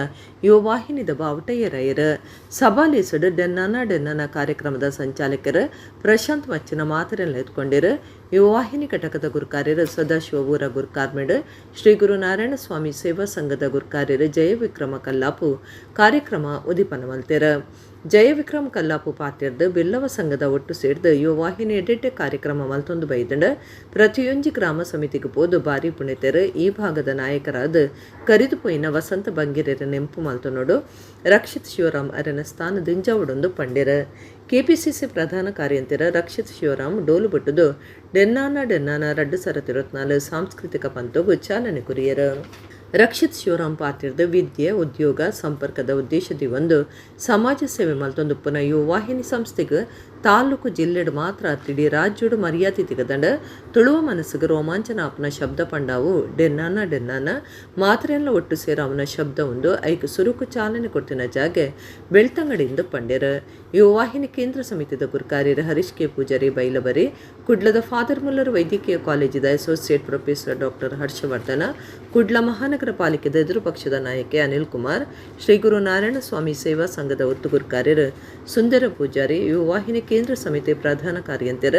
ಯುವವಾಹಿನಿದ ಬಾವುಟಯ್ಯರಯ್ಯರ. ಸಭಾಲೇಸಡು ಡೆನ್ನಾನ ಡೆನ್ನಾನ ಕಾರ್ಯಕ್ರಮದ ಸಂಚಾಲಕರು ಪ್ರಶಾಂತ್ ಮಚ್ಚಿನ ಮಾತರೆಲ್ಲ ಎತ್ಕೊಂಡಿರು. ಯುವವಾಹಿನಿ ಘಟಕದ ಗುರುಕಾರ್ಯರು ಸದಾಶಿವಪುರ ಗುರುಕಾರ್ಮೆಡ್ ಶ್ರೀ ಗುರು ನಾರಾಯಣಸ್ವಾಮಿ ಸೇವಾ ಸಂಘದ ಗುರುಕಾರ್ಯರು ಜಯವಿಕ್ರಮ ಕಲ್ಲಾಪು ಕಾರ್ಯಕ್ರಮ ಉದಿಪನ ಮಲ್ತೆರ. ಜಯವಿಕ್ರಮ್ ಕಲ್ಲಾಪು ಪಾತಿರ್ದು ಬಿಲ್ಲವ ಸಂಘದ ಒಟ್ಟು ಸೇರ್ದು ಯುವವಾಹಿನಿ ಎಡೆಟ್ಟೆ ಕಾರ್ಯಕ್ರಮ ಮಲ್ತೊಂದು ಬೈದಂಡ ಪ್ರತಿಯೊಂಜಿ ಗ್ರಾಮ ಸಮಿತಿಗೆ ಪೋದು ಬಾರಿ ಪುಣಿತೆರು. ಈ ಭಾಗದ ನಾಯಕರಾದ ಕರಿದು ಪೋಯಿನ ವಸಂತ ಬಂಗಿರರ ನೆಂಪು ಮಲ್ತೊನೋಡು ರಕ್ಷಿತ್ ಶಿವರಾಮ್ ಅರನ ಸ್ಥಾನ ದಿಂಜಾವುಡೊಂದು ಪಂಡಿರ. ಕೆಪಿಸಿಸಿ ಪ್ರಧಾನ ಕಾರ್ಯಂತಿರ ರಕ್ಷಿತ್ ಶಿವರಾಮ್ ಡೋಲು ಬಿಟ್ಟುದು ಡೆನ್ನಾನ ಡೆನ್ನಾನ 2024 ಸಾಂಸ್ಕೃತಿಕ ಪಂಥಗೂ ಚಾಲನೆ ಕುರಿಯರು. ರಕ್ಷಿತ್ ಶಿವರಾಮ್ ಪಾತಿರ್ದ ವಿದ್ಯೆ ಉದ್ಯೋಗ ಸಂಪರ್ಕದ ಉದ್ದೇಶದಿ ಒಂದು ಸಮಾಜ ಸೇವೆ ಮಲ್ತೊಂದು ಪುನಃ ಯುವವಾಹಿನಿ ಸಂಸ್ಥೆಗೆ ತಾಲೂಕು ಜಿಲ್ಲೆಡು ಮಾತ್ರ ತಿಡಿ ರಾಜ್ಯಡು ಮರ್ಯಾದೆ ತಿಗದಂಡ ತುಳುವ ಮನಸ್ಸಿಗೆ ರೋಮಾಂಚನ ಆಪನ ಶಬ್ದ ಪಂಡಾವು ಡೆನ್ನಾನ ಡೆನ್ನಾನ ಮಾತ್ರೆಲ್ಲ ಒಟ್ಟು ಸೇರ ಅವನ ಶಬ್ದ ಒಂದು ಐಕ್ ಸುರುಕು ಚಾಲನೆ ಕೊಟ್ಟಿನ ಜಾಗೆ ಬೆಳ್ತಂಗಡಿಯಿಂದ ಪಂಡ್ಯರ. ಯುವವಾಹಿನಿ ಕೇಂದ್ರ ಸಮಿತಿದ ಗುರುಕಾರ್ಯರ ಹರೀಶ್ ಕೆ ಪೂಜಾರಿ ಬೈಲಬರಿ, ಕುಡ್ಲದ ಫಾದರ್ ಮುಲ್ಲರ್ ವೈದ್ಯಕೀಯ ಕಾಲೇಜಿದ associate professor doctor Harshavardhana, Kudla ಮಹಾನಗರ ಪಾಲಿಕೆದ ಎದುರು ಪಕ್ಷದ ನಾಯಕೆ ಅನಿಲ್ ಕುಮಾರ್, ಶ್ರೀ ಗುರು ನಾರಾಯಣಸ್ವಾಮಿ ಸೇವಾ ಸಂಘದ ಒತ್ತು ಗುರುಕಾರ್ಯರು ಸುಂದರ ಪೂಜಾರಿ, ಯುವವಾಹಿನಿ ಕೇಂದ್ರ ಸಮಿತಿ ಪ್ರಧಾನ ಕಾರ್ಯಂತರ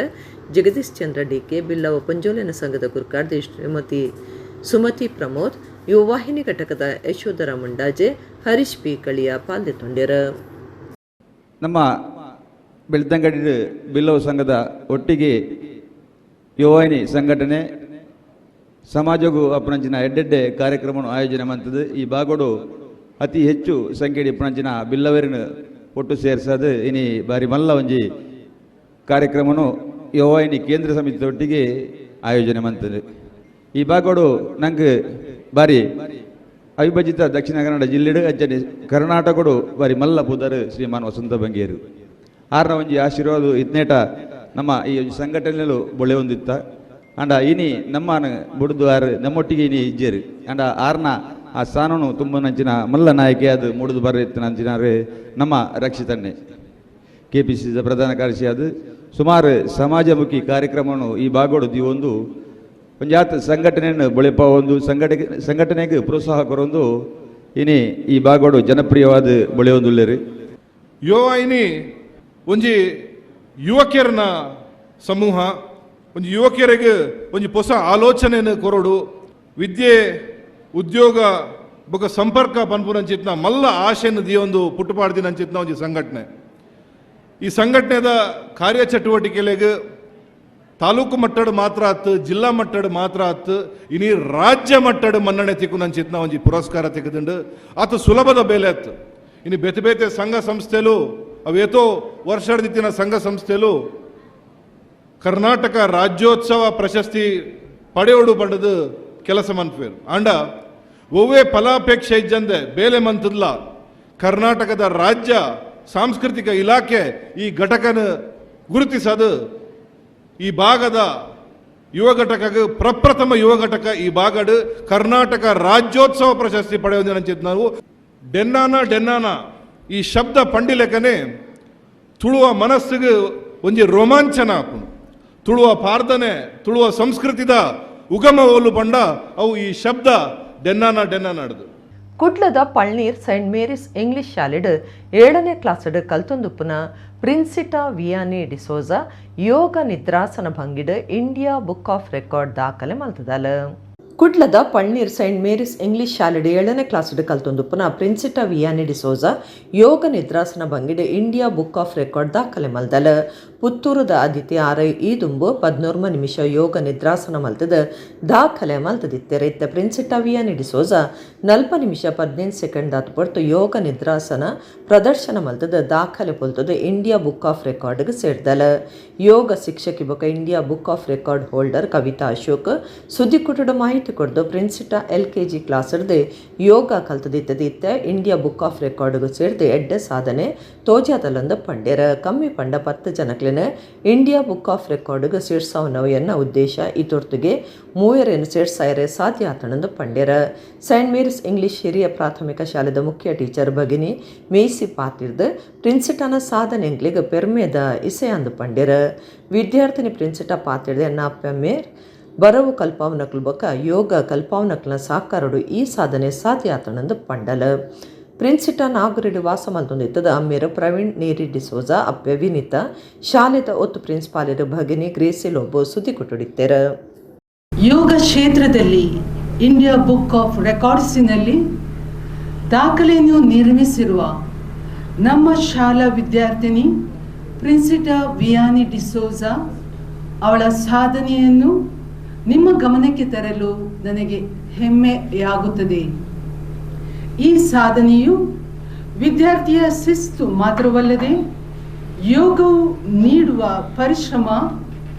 ಜಗದೀಶ್ ಚಂದ್ರ ಡಿಕೆ, ಬಿಲ್ಲವ ಪಂಜೋಲಿನ ಸಂಘದ ಗುರುಕಾರ್ದಿ ಶ್ರೀಮತಿ ಸುಮತಿ ಪ್ರಮೋದ್, Yuvavahini ಘಟಕದ ಯಶೋಧರ ಮುಂಡಾಜೆ, ಹರೀಶ್ ಪಿ ಕಳಿಯ ಪಾಲ್ದೆತೊಂಡೆರ್. ನಮ್ಮ ಬೆಳ್ತಂಗಡಿ ಬಿಲ್ಲವ ಸಂಘದ ಒಟ್ಟಿಗೆ ಯುವವಾಹಿನಿ ಸಂಘಟನೆ ಸಮಾಜಗೂ ಅಪ್ಪನಂಚಿನ ಎಡ್ಡೆಡ್ಡೆ ಕಾರ್ಯಕ್ರಮವನ್ನು ಆಯೋಜನೆ ಮಾಡ್ತದೆ. ಈ ಭಾಗಡು ಅತಿ ಹೆಚ್ಚು ಸಂಖ್ಯೆಡಿ ಇಪ್ಪನಂಚಿನ ಬಿಲ್ಲವರಿನ ಒಟ್ಟು ಸೇರಿಸೋದು ಇನಿ ಬಾರಿ ಮಲ್ಲ ಒಂಜಿ ಕಾರ್ಯಕ್ರಮನು ಯುವವಾಹಿನಿ ಕೇಂದ್ರ ಸಮಿತಿಯೊಟ್ಟಿಗೆ ಆಯೋಜನೆ ಮಾಡ್ತದೆ. ಈ ಭಾಗಡು ನಂಗೆ ಬಾರಿ ಅವಿಭಜಿತ ದಕ್ಷಿಣ ಕನ್ನಡ ಜಿಲ್ಲೆಡು ಅಂಚನೆ ಕರ್ನಾಟಕಡು ಬಾರಿ ಮಲ್ಲ ಪುದರ್ ಶ್ರೀಮಾನ್ ವಸಂತ ಬಂಗೇರು ಆರ್ನ ಒಂಜಿ ಆಶೀರ್ವಾದ ಇತ್ನೇಟ ನಮ್ಮ ಈ ಸಂಘಟನೆಯಲ್ಲೂ ಬೊಳೆ ಹೊಂದಿತ್ತ. ಅಂಡ ಇನಿ ನಮ್ಮನ ಬುಡ್ದು ಆರು ನಮ್ಮೊಟ್ಟಿಗೆ ಇನಿ ಇಜ್ಜೇರು ಅಂಡ ಆರ್ನ ಆ ಸ್ಥಾನನು ತುಂಬ ನಂಚಿನ ಮಲ್ಲ ನಾಯಕಿ ಅದು ಮೂಡುದು ಬರ ನಮ್ಮ ರಕ್ಷಿತಣ್ಣೆ K P C ಪ್ರಧಾನ ಕಾರ್ಯದರ್ಶಿ ಅದು ಸುಮಾರು ಸಮಾಜಮುಖಿ ಕಾರ್ಯಕ್ರಮವನ್ನು ಈ ಭಾಗಡು ಒಂದು ಒಂಜಾತ ಸಂಘಟನೆಯನ್ನು ಬಳಿಪ ಒಂದು ಸಂಘಟನೆಗೆ ಪ್ರೋತ್ಸಾಹ ಕೊರೊಂದು ಇನಿ ಈ ಭಾಗಡು ಜನಪ್ರಿಯವಾದ ಬೊಳೆಯೊಂದುಲ್ಲೇರು. ಯುವವಾಹಿನಿ ಒಂಜಿ ಯುವಕಿಯರನ ಸಮೂಹ, ಒಂಜಿ ಯುವಕಿಯರಿಗೆ ಒಂಜಿ ಹೊಸ ಆಲೋಚನೆಯನ್ನು ಕೊರಡು, ವಿದ್ಯೆ ಉದ್ಯೋಗ ಬೊಕ ಸಂಪರ್ಕ ಪನ್ಪುನಂಚಿತ್ನ ಮಲ್ಲ ಆಶೆಯನ್ನು ದಿಯೊಂದು ಪುಟ್ಟುಪಾಡ್ದಿನಂಚಿತ್ನ ಒಂಜಿ ಸಂಘಟನೆ. ಈ ಸಂಘಟನೆದ ಕಾರ್ಯಚಟುವಟಿಕೆಲೆಗ್ ತಾಲೂಕು ಮಟ್ಟಡ್ ಮಾತ್ರ ಆತ್, ಜಿಲ್ಲಾ ಮಟ್ಟಡ್ ಮಾತ್ರ ಆತ್, ಇನಿ ರಾಜ್ಯ ಮಟ್ಟಡ್ ಮನ್ನಣೆ ತಿಕ್ಕುನಂಚಿತ್ನ ಒಂಜಿ ಪುರಸ್ಕಾರ ತಿಕ್ಕದುಂಡು. ಆತ ಸುಲಭದ ಬೇಲೆ ಆತು. ಇನಿ ಬೇತೆ ಬೇತೆ ಸಂಘ ಸಂಸ್ಥೆಲು ಅವೇತೋ ವರ್ಷದಿತ್ತಿನ ಸಂಘ ಸಂಸ್ಥೆಲು ಕರ್ನಾಟಕ ರಾಜ್ಯೋತ್ಸವ ಪ್ರಶಸ್ತಿ ಪಡೆಯೋಡು ಪಡೆದು ಕೆಲಸ ಮನ್ಪೇರು. ಆಂಡ ಒವ್ವೇ ಫಲಾಪೇಕ್ಷೆ ಇಜ್ಜಂದೆ ಬೇಲೆ ಮಂತದ್ಲ ಕರ್ನಾಟಕದ ರಾಜ್ಯ ಸಾಂಸ್ಕೃತಿಕ ಇಲಾಖೆ ಈ ಘಟಕನ ಗುರುತಿಸದು ಈ ಭಾಗದ ಯುವ ಘಟಕಕ್ಕೆ ಪ್ರಪ್ರಥಮ ಯುವ ಘಟಕ ಈ ಭಾಗಡು ಕರ್ನಾಟಕ ರಾಜ್ಯೋತ್ಸವ ಪ್ರಶಸ್ತಿ ಪಡೆಯೋದು ನಾವು. ಡೆನ್ನಾನ ಡೆನ್ನಾನ ಈ ಶಬ್ದ ಪಂಡಿಲೆಕ್ಕನೆ ತುಳುವ ಮನಸ್ಸಿಗೆ ಒಂಜಿ ರೋಮಾಂಚನ ಆಪುಂಡು. ತುಳುವ ಪಾರ್ದನೆ ತುಳುವ ಸಂಸ್ಕೃತಿದ ಉಗಮ ಓಲು ಪಂಡ ಅವು ಈ ಶಬ್ದ ಡೆನ್ನಾನ ಡೆನ್ನಾನಾಡುದು. ಕುಡ್ಲದ ಪಳ್ನೀರ್ Saint Mary's English ಶಾಲೆಡ್ 7ನೇ ಕ್ಲಾಸ್ಡ್ ಕಲ್ತೊಂದುಪ್ಪುನ ಪ್ರಿನ್ಸಿಟಾ ವಿಯಾನಿ ಡಿಸೋಜಾ ಯೋಗ ನಿದ್ರಾಸನ ಭಂಗಿಡ್ India book of record ದಾಖಲೆ ಮಲ್ತದಾಲ. ಕುಡ್ಲದ ಪಳ್ನೀರ್ Saint Mary's English ಶಾಲೆಡ್ 7ನೇ ಕ್ಲಾಸ್ಡ್ ಕಲ್ತೊಂದುಪ್ಪುನ ಪ್ರಿನ್ಸಿಟಾ ವಿಯಾನಿ ಡಿಸೋಜಾ ಯೋಗ ನಿದ್ರಾಸನ ಭಂಗಿಡ್ India book of record ದಾಖಲೆ ಮಲ್ದಲ. ಪುತ್ತೂರುದ ಅದಿತಿ ಆರೈ ಈ ದುಂಬು 11 ನಿಮಿಷ ಯೋಗ ನಿದ್ರಾಸನ ಮಲ್ತದ ದಾಖಲೆ ಮಲ್ತದಿತ್ತೆರೆ. ಇತ್ತ ಪ್ರಿನ್ಸಿಟಾ ವಿಯಾನಿ ಡಿಸೋಜಾ 40 ನಿಮಿಷ 15 ಸೆಕೆಂಡ್ ದಾತು ಪೊರ್ತು ಯೋಗ ನಿದ್ರಾಸನ ಪ್ರದರ್ಶನ ಮಲ್ತದ ದಾಖಲೆ ಪೊಲ್ತದ India book of ರೆಕಾರ್ಡ್ಗೆ ಸೇರ್ದಲ. ಯೋಗ ಶಿಕ್ಷಕಿ ಬೊಕ India book of record holder Kavitha Ashok ಸುದ್ದಿಕುಟುಡ ಮಾಹಿತಿ ಕೊಡ್ದು ಪ್ರಿನ್ಸಿಟಾ LKG ಕ್ಲಾಸ್ರ್ದು ಯೋಗ ಕಲ್ತದಿತ್ತದ ಇತ್ತ India book of ರೆಕಾರ್ಡ್ಗೆ ಸೇರ್ದು ಎಡ್ಡೆ ಸಾಧನೆ ತೋಜಾದಲಂದು ಪಂಡ್ಯರ. ಕಮ್ಮಿ ಪಂಡ 10 ಜನಕ್ಲೆನ India book of ರೆಕಾರ್ಡ್ಗೆ ಸೇರ್ಸಾವನವು ಎನ್ನ ಉದ್ದೇಶ ಈ ತೊರ್ತುಗೆ ಮೂವರೇನು ಸೇರ್ಸಾಯರೆ ಸಾಧ್ಯ ಆತಣಂದು ಪಂಡ್ಯರ. Saint Mary's English ಹಿರಿಯ ಪ್ರಾಥಮಿಕ ಶಾಲೆದ ಮುಖ್ಯ ಟೀಚರ್ ಭಗಿನಿ ಮೇಸಿ ಪಾತಿರ್ದು ಪ್ರಿನ್ಸಿಟಾನ ಸಾಧನೆ ಎಂಕ್ಲಿಗೆ ಪೆರ್ಮೆದ ಇಸೆಯಂದು ಪಂಡ್ಯರ. ವಿದ್ಯಾರ್ಥಿನಿ ಪ್ರಿನ್ಸಿಟಾ ಪಾತಿರ್ದು ಎನ್ನ ಅಪ್ಪಮ್ಮೆ ಬರವು ಕಲ್ಪಾವನಕ್ಲು ಬೊಕ ಯೋಗ ಕಲ್ಪಾವನಕ್ಲ ಸಾಕಾರಡು ಈ ಸಾಧನೆ ಸಾಧ್ಯ ಆತಣಂದು ಪಂಡಲ. ಪ್ರಿನ್ಸಿಟಾ ನಾಗುರಿಡು ವಾಸ ಮಲ್ತೊಂದಿತ್ತದ ಅಮ್ಮೇರು ಪ್ರವೀಣ್ ನೇರಿ ಡಿಸೋಜಾ, ಅಪ್ಪೆ ವಿನಿತಾ, ಶಾಲೆದ ಒತ್ತು ಪ್ರಿನ್ಸಿಪಾಲರು ಭಗಿನಿ ಗ್ರೇಸಿ ಲೋಬೋ ಸುದ್ದಿ ಕೊಟ್ಟುಡಿತ್ತೆರ. ಯೋಗ ಕ್ಷೇತ್ರದಲ್ಲಿ India book of ರೆಕಾರ್ಡ್ಸಿನಲ್ಲಿ ದಾಖಲೆಯನ್ನು ನಿರ್ಮಿಸಿರುವ ನಮ್ಮ ಶಾಲಾ ವಿದ್ಯಾರ್ಥಿನಿ ಪ್ರಿನ್ಸಿಟಾ ವಿಯಾನಿ ಡಿಸೋಜಾ ಅವಳ ಸಾಧನೆಯನ್ನು ನಿಮ್ಮ ಗಮನಕ್ಕೆ ತರಲು ನನಗೆ ಹೆಮ್ಮೆಯಾಗುತ್ತದೆ. ಈ ಸಾಧನೆಯು ವಿದ್ಯಾರ್ಥಿಯ ಶಿಸ್ತು ಮಾತ್ರವಲ್ಲದೆ ಯೋಗವು ನೀಡುವ ಪರಿಶ್ರಮ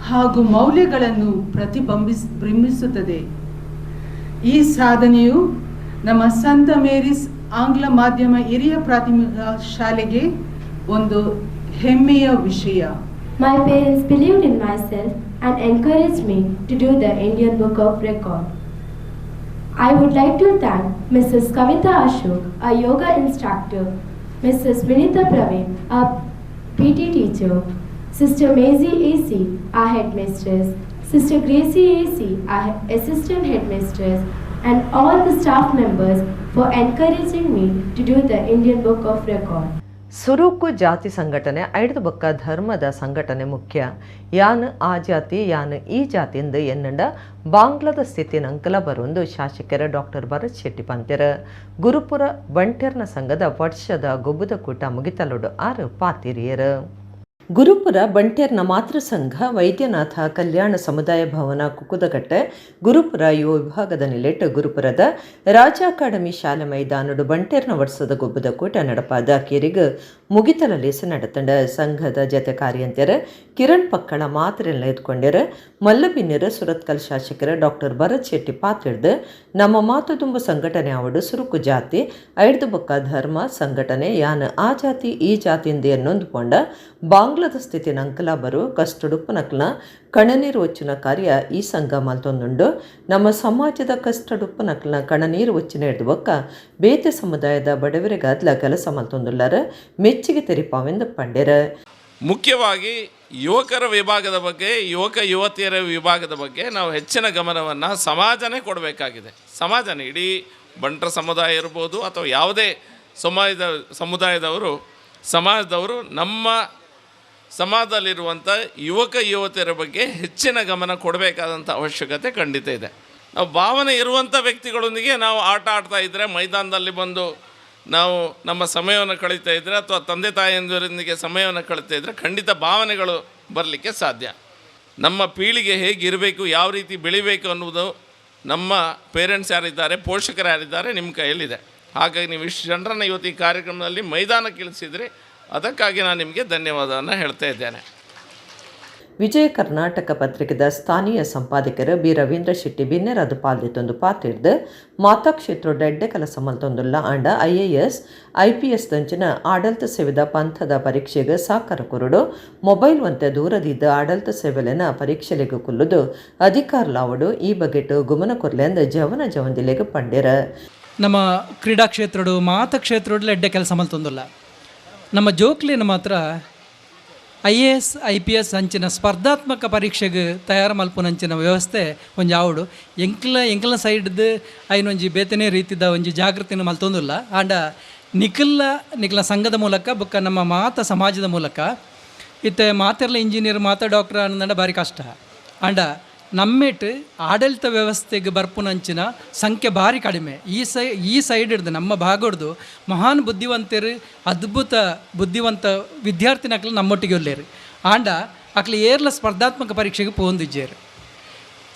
ಹಾಗೂ ಮೌಲ್ಯಗಳನ್ನು ಪ್ರತಿಬಿಂಬಿಸುತ್ತದೆ. ಈ ಸಾಧನೆಯು ನಮ್ಮ ಸಂತ ಮೇರಿಸ್ ಆಂಗ್ಲ ಮಾಧ್ಯಮ ಹಿರಿಯ ಪ್ರಾಥಮಿಕ ಶಾಲೆಗೆ ಒಂದು ಹೆಮ್ಮೆಯ ವಿಷಯ. My parents believed in myself and encouraged me to do the Indian Book of Record. I would like to thank Mrs. Kavita Ashok, a yoga instructor, Mrs. Vinita Praveen, a PT teacher, Sister Maisie AC, our headmistress, Sister Gracie AC, our assistant headmistress, and all the staff members for encouraging me to do the Indian Book of Record. ಸುರುಕು ಜಾತಿ ಸಂಘಟನೆ ಐಡ್ದು ಬೊಕ್ಕ ಧರ್ಮದ ಸಂಘಟನೆ ಮುಖ್ಯ. ಯಾನ್ ಆ ಜಾತಿ, ಯಾನ್ ಈ ಜಾತಿಂದ್ ಎನ್ನಂಡ ಬಾಂಗ್ಲಾದ ಸ್ಥಿತಿ ನಂಕಲ ಬರೊಂದು ಶಾಸಕರ ಡಾಕ್ಟರ್ ಭರತ್ ಶೆಟ್ಟಿ ಪಂತೆರ್. ಗುರುಪುರ ಬಂಟೆರ್ನ ಸಂಘದ ವರ್ಷದ ಗೊಬ್ಬುದ ಕೂಟ ಮುಗಿತಲುಡು ಆರು ಪಾತಿರಿಯರು. ಗುರುಪುರ ಬಂಟೆರ್ನ ಮಾತೃ ಸಂಘ ವೈದ್ಯನಾಥ ಕಲ್ಯಾಣ ಸಮುದಾಯ ಭವನ, ಕುಕ್ಕುದಕಟ್ಟೆ, ಗುರುಪುರ ಯುವ ವಿಭಾಗದ ನಿಲೆಟ್ ಗುರುಪುರದ ರಾಜ ಅಕಾಡೆಮಿ ಶಾಲೆ ಮೈದಾನಡು ಬಂಟೆರ್ನ ವರ್ಷದ ಗೊಬ್ಬದ ಕೂಟ ನಡಪಾದ ಕಿರಿಗ್ ಮುಗಿತಲ ಲೇಸ ನಡತಂಡ. ಸಂಘದ ಜತೆ ಕಾರ್ಯಂತೆರ್ ಕಿರಣ್ ಪಕ್ಕಳ ಮಾತ್ರೆಲ್ಲ ಎತ್ಕೊಂಡೆರ್. ಮಲ್ಲಬಿನ್ನೆರ್ ಸುರತ್ಕಲ್ ಶಾಸಕರ ಡಾಕ್ಟರ್ ಭರತ್ ಶೆಟ್ಟಿ ಪಾತಿರ್ದು, ನಮ್ಮ ಮಾತು ತುಂಬ ಸಂಘಟನೆ ಆವಡು, ಸುರುಕು ಜಾತಿ, ಐಡ್ದು ಬೊಕ್ಕ ಧರ್ಮ ಸಂಘಟನೆ. ಯಾನ್ ಆ ಜಾತಿ, ಈ ಜಾತಿಯಿಂದ ಎನ್ನೊಂದು ಬಾಂಗ್ಲಾದ ಸ್ಥಿತಿ ನಂಕಲ ಬರು. ಕಷ್ಟಡುಪ್ಪನಕ್ಲ ಕಣನೀರು ಒಚ್ಚುನ ಕಾರ್ಯ ಈ ಸಂಘ ಮಲ್ತೊಂದುಂಡು. ನಮ್ಮ ಸಮಾಜದ ಕಷ್ಟಡುಪ್ಪನಕ್ಲ ಕಣನೀರು ಒಚ್ಚಿನ ಹಿಡ್ದು ಬೊಕ್ಕ ಬೇತೆ ಸಮುದಾಯದ ಬಡವರಿಗಾದ್ಲ ಕೆಲಸ ಮಲ್ತೊಂದುಲ್ಲಾರ, ಮೆಚ್ಚಿಗೆ ತೆರಿಪಾವೆಂದು ಪಂಡೆರ. ಮುಖ್ಯವಾಗಿ ಯುವಕರ ವಿಭಾಗದ ಬಗ್ಗೆ, ಯುವಕ ಯುವತಿಯರ ವಿಭಾಗದ ಬಗ್ಗೆ ನಾವು ಹೆಚ್ಚಿನ ಗಮನವನ್ನು ಸಮಾಜನೇ ಕೊಡಬೇಕಾಗಿದೆ. ಸಮಾಜನೇ, ಇಡೀ ಬಂಟರ ಸಮುದಾಯ ಇರ್ಬೋದು ಅಥವಾ ಯಾವುದೇ ಸಮುದಾಯದವರು, ಸಮಾಜದವರು ನಮ್ಮ ಸಮಾಜದಲ್ಲಿರುವಂಥ ಯುವಕ ಯುವತಿಯರ ಬಗ್ಗೆ ಹೆಚ್ಚಿನ ಗಮನ ಕೊಡಬೇಕಾದಂಥ ಅವಶ್ಯಕತೆ ಖಂಡಿತ ಇದೆ. ನಾವು ಭಾವನೆ ಇರುವಂಥ ವ್ಯಕ್ತಿಗಳೊಂದಿಗೆ ನಾವು ಆಟ ಆಡ್ತಾ ಇದ್ದರೆ, ಮೈದಾನದಲ್ಲಿ ಬಂದು ನಾವು ನಮ್ಮ ಸಮಯವನ್ನು ಕಳೀತಾ ಇದ್ದರೆ ಅಥವಾ ತಂದೆ ತಾಯಿಯಂದಿರೊಂದಿಗೆ ಸಮಯವನ್ನು ಕಳೀತಾ ಇದ್ದರೆ ಖಂಡಿತ ಭಾವನೆಗಳು ಬರಲಿಕ್ಕೆ ಸಾಧ್ಯ. ನಮ್ಮ ಪೀಳಿಗೆ ಹೇಗಿರಬೇಕು, ಯಾವ ರೀತಿ ಬೆಳಿಬೇಕು ಅನ್ನುವುದು ನಮ್ಮ ಪೇರೆಂಟ್ಸ್ ಯಾರಿದ್ದಾರೆ, ಪೋಷಕರು ಯಾರಿದ್ದಾರೆ, ನಿಮ್ಮ ಕೈಯಲ್ಲಿದೆ. ಹಾಗಾಗಿ ನೀವು ಇಷ್ಟು ಜನರನ್ನು ಇವತ್ತು ಈ ಕಾರ್ಯಕ್ರಮದಲ್ಲಿ ಮೈದಾನಕ್ಕೆ ಇಳಿಸಿದ್ರಿ, ಅದಕ್ಕಾಗಿ ನಾನು ನಿಮಗೆ ಧನ್ಯವಾದವನ್ನು ಹೇಳ್ತಾ ಇದ್ದೇನೆ. ವಿಜಯ ಕರ್ನಾಟಕ ಪತ್ರಿಕೆದ ಸ್ಥಾನೀಯ ಸಂಪಾದಕರು ಬಿ ರವೀಂದ್ರ ಶೆಟ್ಟಿ ಬಿನ್ನೆರಾದ ಪಾಲ್ದಿತ್ತೊಂದು ಪಾತಿರ್ದು, ಮಾತಾ ಕ್ಷೇತ್ರ ಎಡ್ಡೆ ಕೆಲಸ ಮಲ್ತೊಂದುಲ್ಲ. ಆಂಡ ಐಎಎಸ್, ಐಪಿಎಸ್ ದಂಚಿನ ಆಡಳಿತ ಸೇವೆದ ಪಂಥದ ಪರೀಕ್ಷೆಗೆ ಸಾಕಾರ ಕೊರಡು. ಮೊಬೈಲ್ ಒಂತೆ ದೂರದಿದ್ದ ಆಡಳಿತ ಸೇವೆಲೆನ ಪರೀಕ್ಷೆಲೆಗ್ ಕುಲ್ಲುದು ಅಧಿಕಾರಲಾವಡು. ಈ ಬಗೆಟ್ ಗುಮನ ಕೊರ್ಲೆಂದ್ ಜವನ ಜವಂದಿಲೆಗ್ ಪಂಡೆರ. ನಮ್ಮ ಕ್ರೀಡಾ ಕ್ಷೇತ್ರಡು, ಮಾತ ಕ್ಷೇತ್ರಡು ಎಡ್ಡೆ ಕೆಲಸ ಮಲ್ತೊಂದುಲ್ಲ. ನಮ್ಮ ಜೋಕ್ಲಿನ ಮಾತ್ರ ಐಎಎಸ್, ಐಪಿಎಸ್ ಅಂಚಿನ ಸ್ಪರ್ಧಾತ್ಮಕ ಪರೀಕ್ಷೆಗೆ ತಯಾರು ಮಲ್ಪುನಂಚಿನ ವ್ಯವಸ್ಥೆ ಒಂಜಿ ಆವಡು. ಎಂಕ್ಲ ಎಂಕ್ಲ ಸೈಡ್ದು ಐನೊಂಜಿ ಬೇತನೇ ರೀತಿದ ಒಂಜಿ ಜಾಗೃತಿನ ಮಲ್ತೊಂದುಲ್ಲ. ಆಂಡ ನಿಖಿಲ್ಲ ನಿಖಿಲ ಸಂಘದ ಮೂಲಕ ಬೊಕ್ಕ ನಮ್ಮ ಮಾತ ಸಮಾಜದ ಮೂಲಕ, ಇತ್ತೆ ಮಾತೆರ್ಲ ಇಂಜಿನಿಯರ್, ಮಾತ ಡಾಕ್ಟರ್ ಅನ್ನಂಡ ಭಾರಿ ಕಷ್ಟ. ಆಂಡ ನಮ್ಮೇಟ್ ಆಡಳಿತ ವ್ಯವಸ್ಥೆಗೆ ಬರ್ಪುನಂಚಿನ ಸಂಖ್ಯೆ ಭಾರಿ ಕಡಿಮೆ. ಈ ಸೈಡ್ ಹಿಡ್ದು ನಮ್ಮ ಭಾಗಡ್ದು ಮಹಾನ್ ಬುದ್ಧಿವಂತರು, ಅದ್ಭುತ ಬುದ್ಧಿವಂತ ವಿದ್ಯಾರ್ಥಿನಕ್ಲು ನಮ್ಮೊಟ್ಟಿಗೆ ಉಲ್ಲೇರು. ಆಂಡ ಅಕ್ಲು ಏರ್ಲ ಸ್ಪರ್ಧಾತ್ಮಕ ಪರೀಕ್ಷೆಗೆ ಪೋಂದಿಜ್ಜೇರು.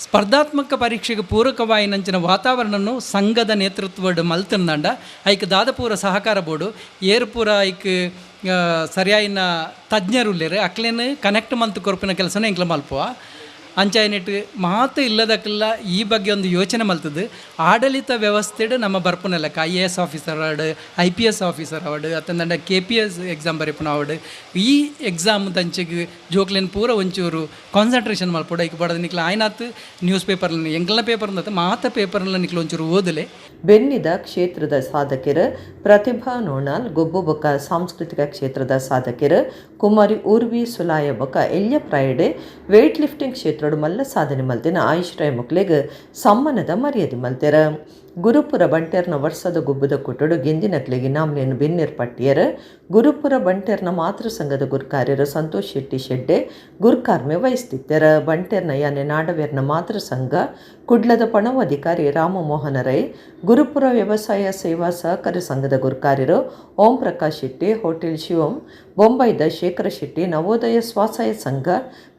ಸ್ಪರ್ಧಾತ್ಮಕ ಪರೀಕ್ಷೆಗೆ ಪೂರಕವಾಯಿನಂಚಿನ ವಾತಾವರಣನು ಸಂಘದ ನೇತೃತ್ವಡ್ ಮಲ್ತಂದಾಂಡ ಐಕ್ ದಾದಪೂರ ಸಹಕಾರ ಬೋರ್ಡು. ಏರ್ ಪೂರ ಐಕ್ ಸರಿಯಾಯಿನ ತಜ್ಞರು ಉಲ್ಲೇರು, ಅಕ್ಲೇನು ಕನೆಕ್ಟ್ ಮಲ್ತು ಕೊರ್ಪಿನ ಕೆಲಸನ ಎಂಕ್ಲ ಮಲ್ಪುವ. ಅಂಚಾಯಿನೆಟ್ ಮಾತು ಇಲ್ಲದಕ್ಕೆಲ್ಲ ಈ ಬಗ್ಗೆ ಒಂದು ಯೋಚನೆ ಮಲ್ತದ್ದು ಆಡಳಿತ ವ್ಯವಸ್ಥೆಡ್ ನಮ್ಮ ಬರ್ಪುನ ಲೆಕ್ಕ ಐಎಎಸ್ ಆಫೀಸರ್ ಆವಡ್, ಐಪಿಎಸ್ ಆಫೀಸರ್ ಆವಡ್, ಅತ್ತಂದಂಡ ಕೆಪಿಎಸ್ ಎಕ್ಸಾಮ್ ಬರೆಪುನ ಆವಡ್, ಈ ಎಕ್ಸಾಮ್ ದಂಚೆಗ್ ಜೋಕ್ಲೆನ್ ಪೂರ ಒಂಚೂರು ಕಾನ್ಸಂಟ್ರೇಷನ್ ಮಲ್ಪೊಡು. ಐಕ್ ಬೋಡಾದ್ ನಿಕ್ಲ ಆಯ್ನಾತ್ ನ್ಯೂಸ್ ಪೇಪರ್, ಎಂಕ್ಲ ಪೇಪರ್ ಮಾತ ಪೇಪರ್ಲ ನಿಕ್ಲ ಒಂಚೂರು ಓದಲೆ. ಬೆನ್ನಿದ ಕ್ಷೇತ್ರದ ಸಾಧಕಿಯರು ಪ್ರತಿಭಾ ನೋಣಾಲ್, ಗೊಬ್ಬು ಬೊಕ್ಕ ಸಾಂಸ್ಕೃತಿಕ ಕ್ಷೇತ್ರದ ಸಾಧಕಿಯರು ಕುಮಾರಿ ಊರ್ವಿ ಸುಲಾಯ ಬೊಕ್ಕ ಎಲ್ಯ pride weight lifting ಕ್ಷೇತ್ರಡು ಮಲ್ಲ ಸಾಧನೆ ಮಲ್ತಿನ ಆಯುಷ್ ರೈ ಮೊಕ್ಲೆಗ್ ಸಮ್ಮಾನದ ಮರ್ಯಾದೆ ಮಲ್ತೆರ. ಗುರುಪುರ ಬಂಟೆರ್ನ ವರ್ಷದ ಗುಬ್ಬದ ಕುಟುಡು ಗೆಂದಿನಕ್ಲೆಗ್ ಇನಾಮ್ಲೆನ್ ಬೆನ್ನಿರ್ ಪಟ್ಟಿಯರ್. ಗುರುಪುರ ಬಂಟೆರ್ನ ಮಾತೃ ಸಂಘದ ಗುರ್ಕಾರ್ಯರು ಸಂತೋಷ್ ಶೆಟ್ಟಿ ಶೆಡ್ಡೆ ಗುರ್ಕಾರ್ಮೆ ವಹಿಸ್ತಿತ್ತರ. ಬಂಟೆರ್ನ ಯಾನೆ ನಾಡವೇರ್ನ ಮಾತೃ ಸಂಘ ಕುಡ್ಲದ ಪಣವು ಅಧಿಕಾರಿ ರಾಮಮೋಹನ ರೈ, ಗುರುಪುರ ವ್ಯವಸಾಯ ಸೇವಾ ಸಹಕಾರಿ ಸಂಘದ ಗುರ್ಕಾರ್ಯರು ಓಂ ಪ್ರಕಾಶ್ ಶೆಟ್ಟಿ, ಹೋಟೆಲ್ ಶಿವಂ ಬೊಂಬೈದ ಶೇಖರ ಶೆಟ್ಟಿ, ನವೋದಯ ಸ್ವಾಸಹಾಯ ಸಂಘ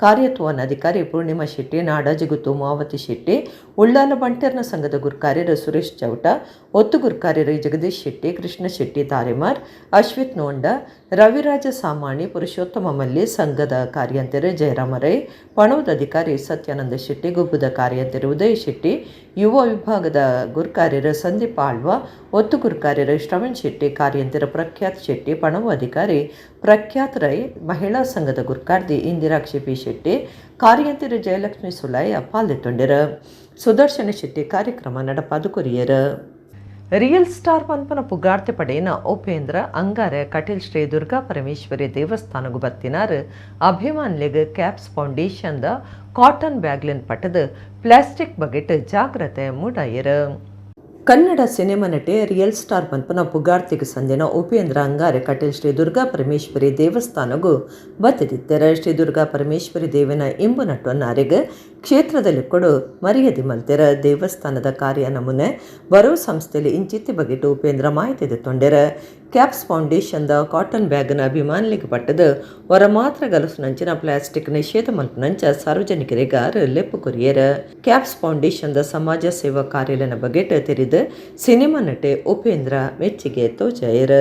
ಕಾರ್ಯತ್ವನ ಅಧಿಕಾರಿ ಪೂರ್ಣಿಮಾ ಶೆಟ್ಟಿ, ನಾಡ ಜಿಗುತು ಮಾವತಿ ಶೆಟ್ಟಿ, ಉಳ್ಳಾಲ ಬಂಟೆರ್ನ ಸಂಘದ ಗುರ್ಕಾರ್ಯರು ಸುರೇಶ್ ಚೌಟ, ಒತ್ತು ಗುರ್ಕಾರ್ಯರು ಜಗದೀಶ್ ಶೆಟ್ಟಿ, ಕೃಷ್ಣ ಶೆಟ್ಟಿ ತಾರೆಮಾರ್, ಅಶ್ವಿತ್ ನೋಂಡ, ರವಿರಾಜ ಸಾಮಾಣಿ, ಪುರುಷೋತ್ತಮ ಮಲ್ಲಿ, ಸಂಘದ ಕಾರ್ಯಂತರು ಜಯರಾಮ ರೈ, ಪಣವದ ಅಧಿಕಾರಿ ಸತ್ಯಾನಂದ ಶೆಟ್ಟಿ, ಗುಬ್ಬದ ಕಾರ್ಯಂತರು ಉದಯ ಶೆಟ್ಟಿ, ಯುವ ವಿಭಾಗದ ಗುರ್ಕಾರ್ಯರು ಸಂದೀಪ್ ಆಳ್ವ, ಒತ್ತು ಗುರ್ಕಾರ್ಯರು ಶ್ರವಣ್ ಶೆಟ್ಟಿ, ಕಾರ್ಯಂತರ ಪ್ರಖ್ಯಾತ್ ಶೆಟ್ಟಿ, ಪಣವು ಅಧಿಕಾರಿ ಪ್ರಖ್ಯಾತ್ ರೈ, ಮಹಿಳಾ ಸಂಘದ ಗುರ್ಕಾರ್ದಿ ಇಂದಿರಾಕ್ಷಿ ಪಿ ಶೆಟ್ಟಿ, ಕಾರ್ಯಂತರು ಜಯಲಕ್ಷ್ಮಿ ಸುಲಾಯ ಪಾಲ್ದೆತ್ತೊಂಡೆರು. ಸುದರ್ಶನ ಶೆಟ್ಟಿ ಕಾರ್ಯಕ್ರಮ ನಡಪಾದು ಕೊರಿಯರ್. ರಿಯಲ್ ಸ್ಟಾರ್ ಪನ್ಪನ ಪುಗಾರ್ತೆ ಪಡೆಯಿನ ಉಪೇಂದ್ರ ಅಂಗಾರೆ ಕಟೀಲ್ ಶ್ರೀ ದುರ್ಗಾ ಪರಮೇಶ್ವರಿ ದೇವಸ್ಥಾನಗು ಬತ್ತಿನಾರ್. ಅಭಿಮಾನಿಲೆಗ್ ಕ್ಯಾಪ್ಸ್ ಫೌಂಡೇಶನ್ the cotton ಬ್ಯಾಗ್ಲೆನ್ ಪಟ್ಟದು plastic ಬಗೆಟ್ ಜಾಗ್ರತೆ ಮೂಡಾಯೆರ್. Kannada cinema ನಟೆ ರಿಯಲ್ ಸ್ಟಾರ್ ಪನ್ಪುನ ಪುಗಾರ್ತೆಗ್ ಸಂದಿನ ಉಪೇಂದ್ರ ಅಂಗಾರೆ ಕಟೀಲ್ ಶ್ರೀ ದುರ್ಗಾ ಪರಮೇಶ್ವರಿ ದೇವಸ್ಥಾನಗು ಬತ್ತಿದಿತ್ತೆರ್. ಶ್ರೀ ದುರ್ಗಾ ಪರಮೇಶ್ವರಿ ದೇವಿನ ಇಂಬು ನಟ್ಟೊನ್ನಾರೆಗ್ ಕ್ಷೇತ್ರದಲ್ಲಿ ಕೊಡು ಮರ್ಯಾದೆ ಮಲ್ತೆರ್. ದೇವಸ್ಥಾನದ ಕಾರ್ಯ ನಮೂನೆ, ಬರವು ಸಂಸ್ಥೆಯಲ್ಲಿ ಇಂಚಿತ್ತಿ ಬಗೆಟ್ ಉಪೇಂದ್ರ ಮಾಹಿತಿ ದೆತ್ತೊಂಡೆರ್. ಕ್ಯಾಪ್ಸ್ ಫೌಂಡೇಶನ್ ದ ಕಾಟನ್ ಬ್ಯಾಗ್ನ ಅಭಿಮಾನಿಲೆಗ್ ಪಟ್ಟುದು ಒರ ಮಾತ್ರ ಗಲಸುನಂಚಿನ ಪ್ಲಾಸ್ಟಿಕ್ ನಿಷೇಧ ಮಲ್ಪುನಂಚ ಸಾರ್ವಜನಿಕರಿಗೆ ಆರ್ ಲೆಪ್ಪು ಕೊರಿಯೆರ್. ಕ್ಯಾಪ್ಸ್ ಫೌಂಡೇಶನ್ ದ ಸಮಾಜ ಸೇವಾ ಕಾರ್ಯಾಲಯನ ಬಗೆಟ್ ತೆರಿದ್ ಸಿನಿಮಾ ನಟೆ ಉಪೇಂದ್ರ ಮೆಚ್ಚುಗೆ ತೋಜಾಯೆರ್.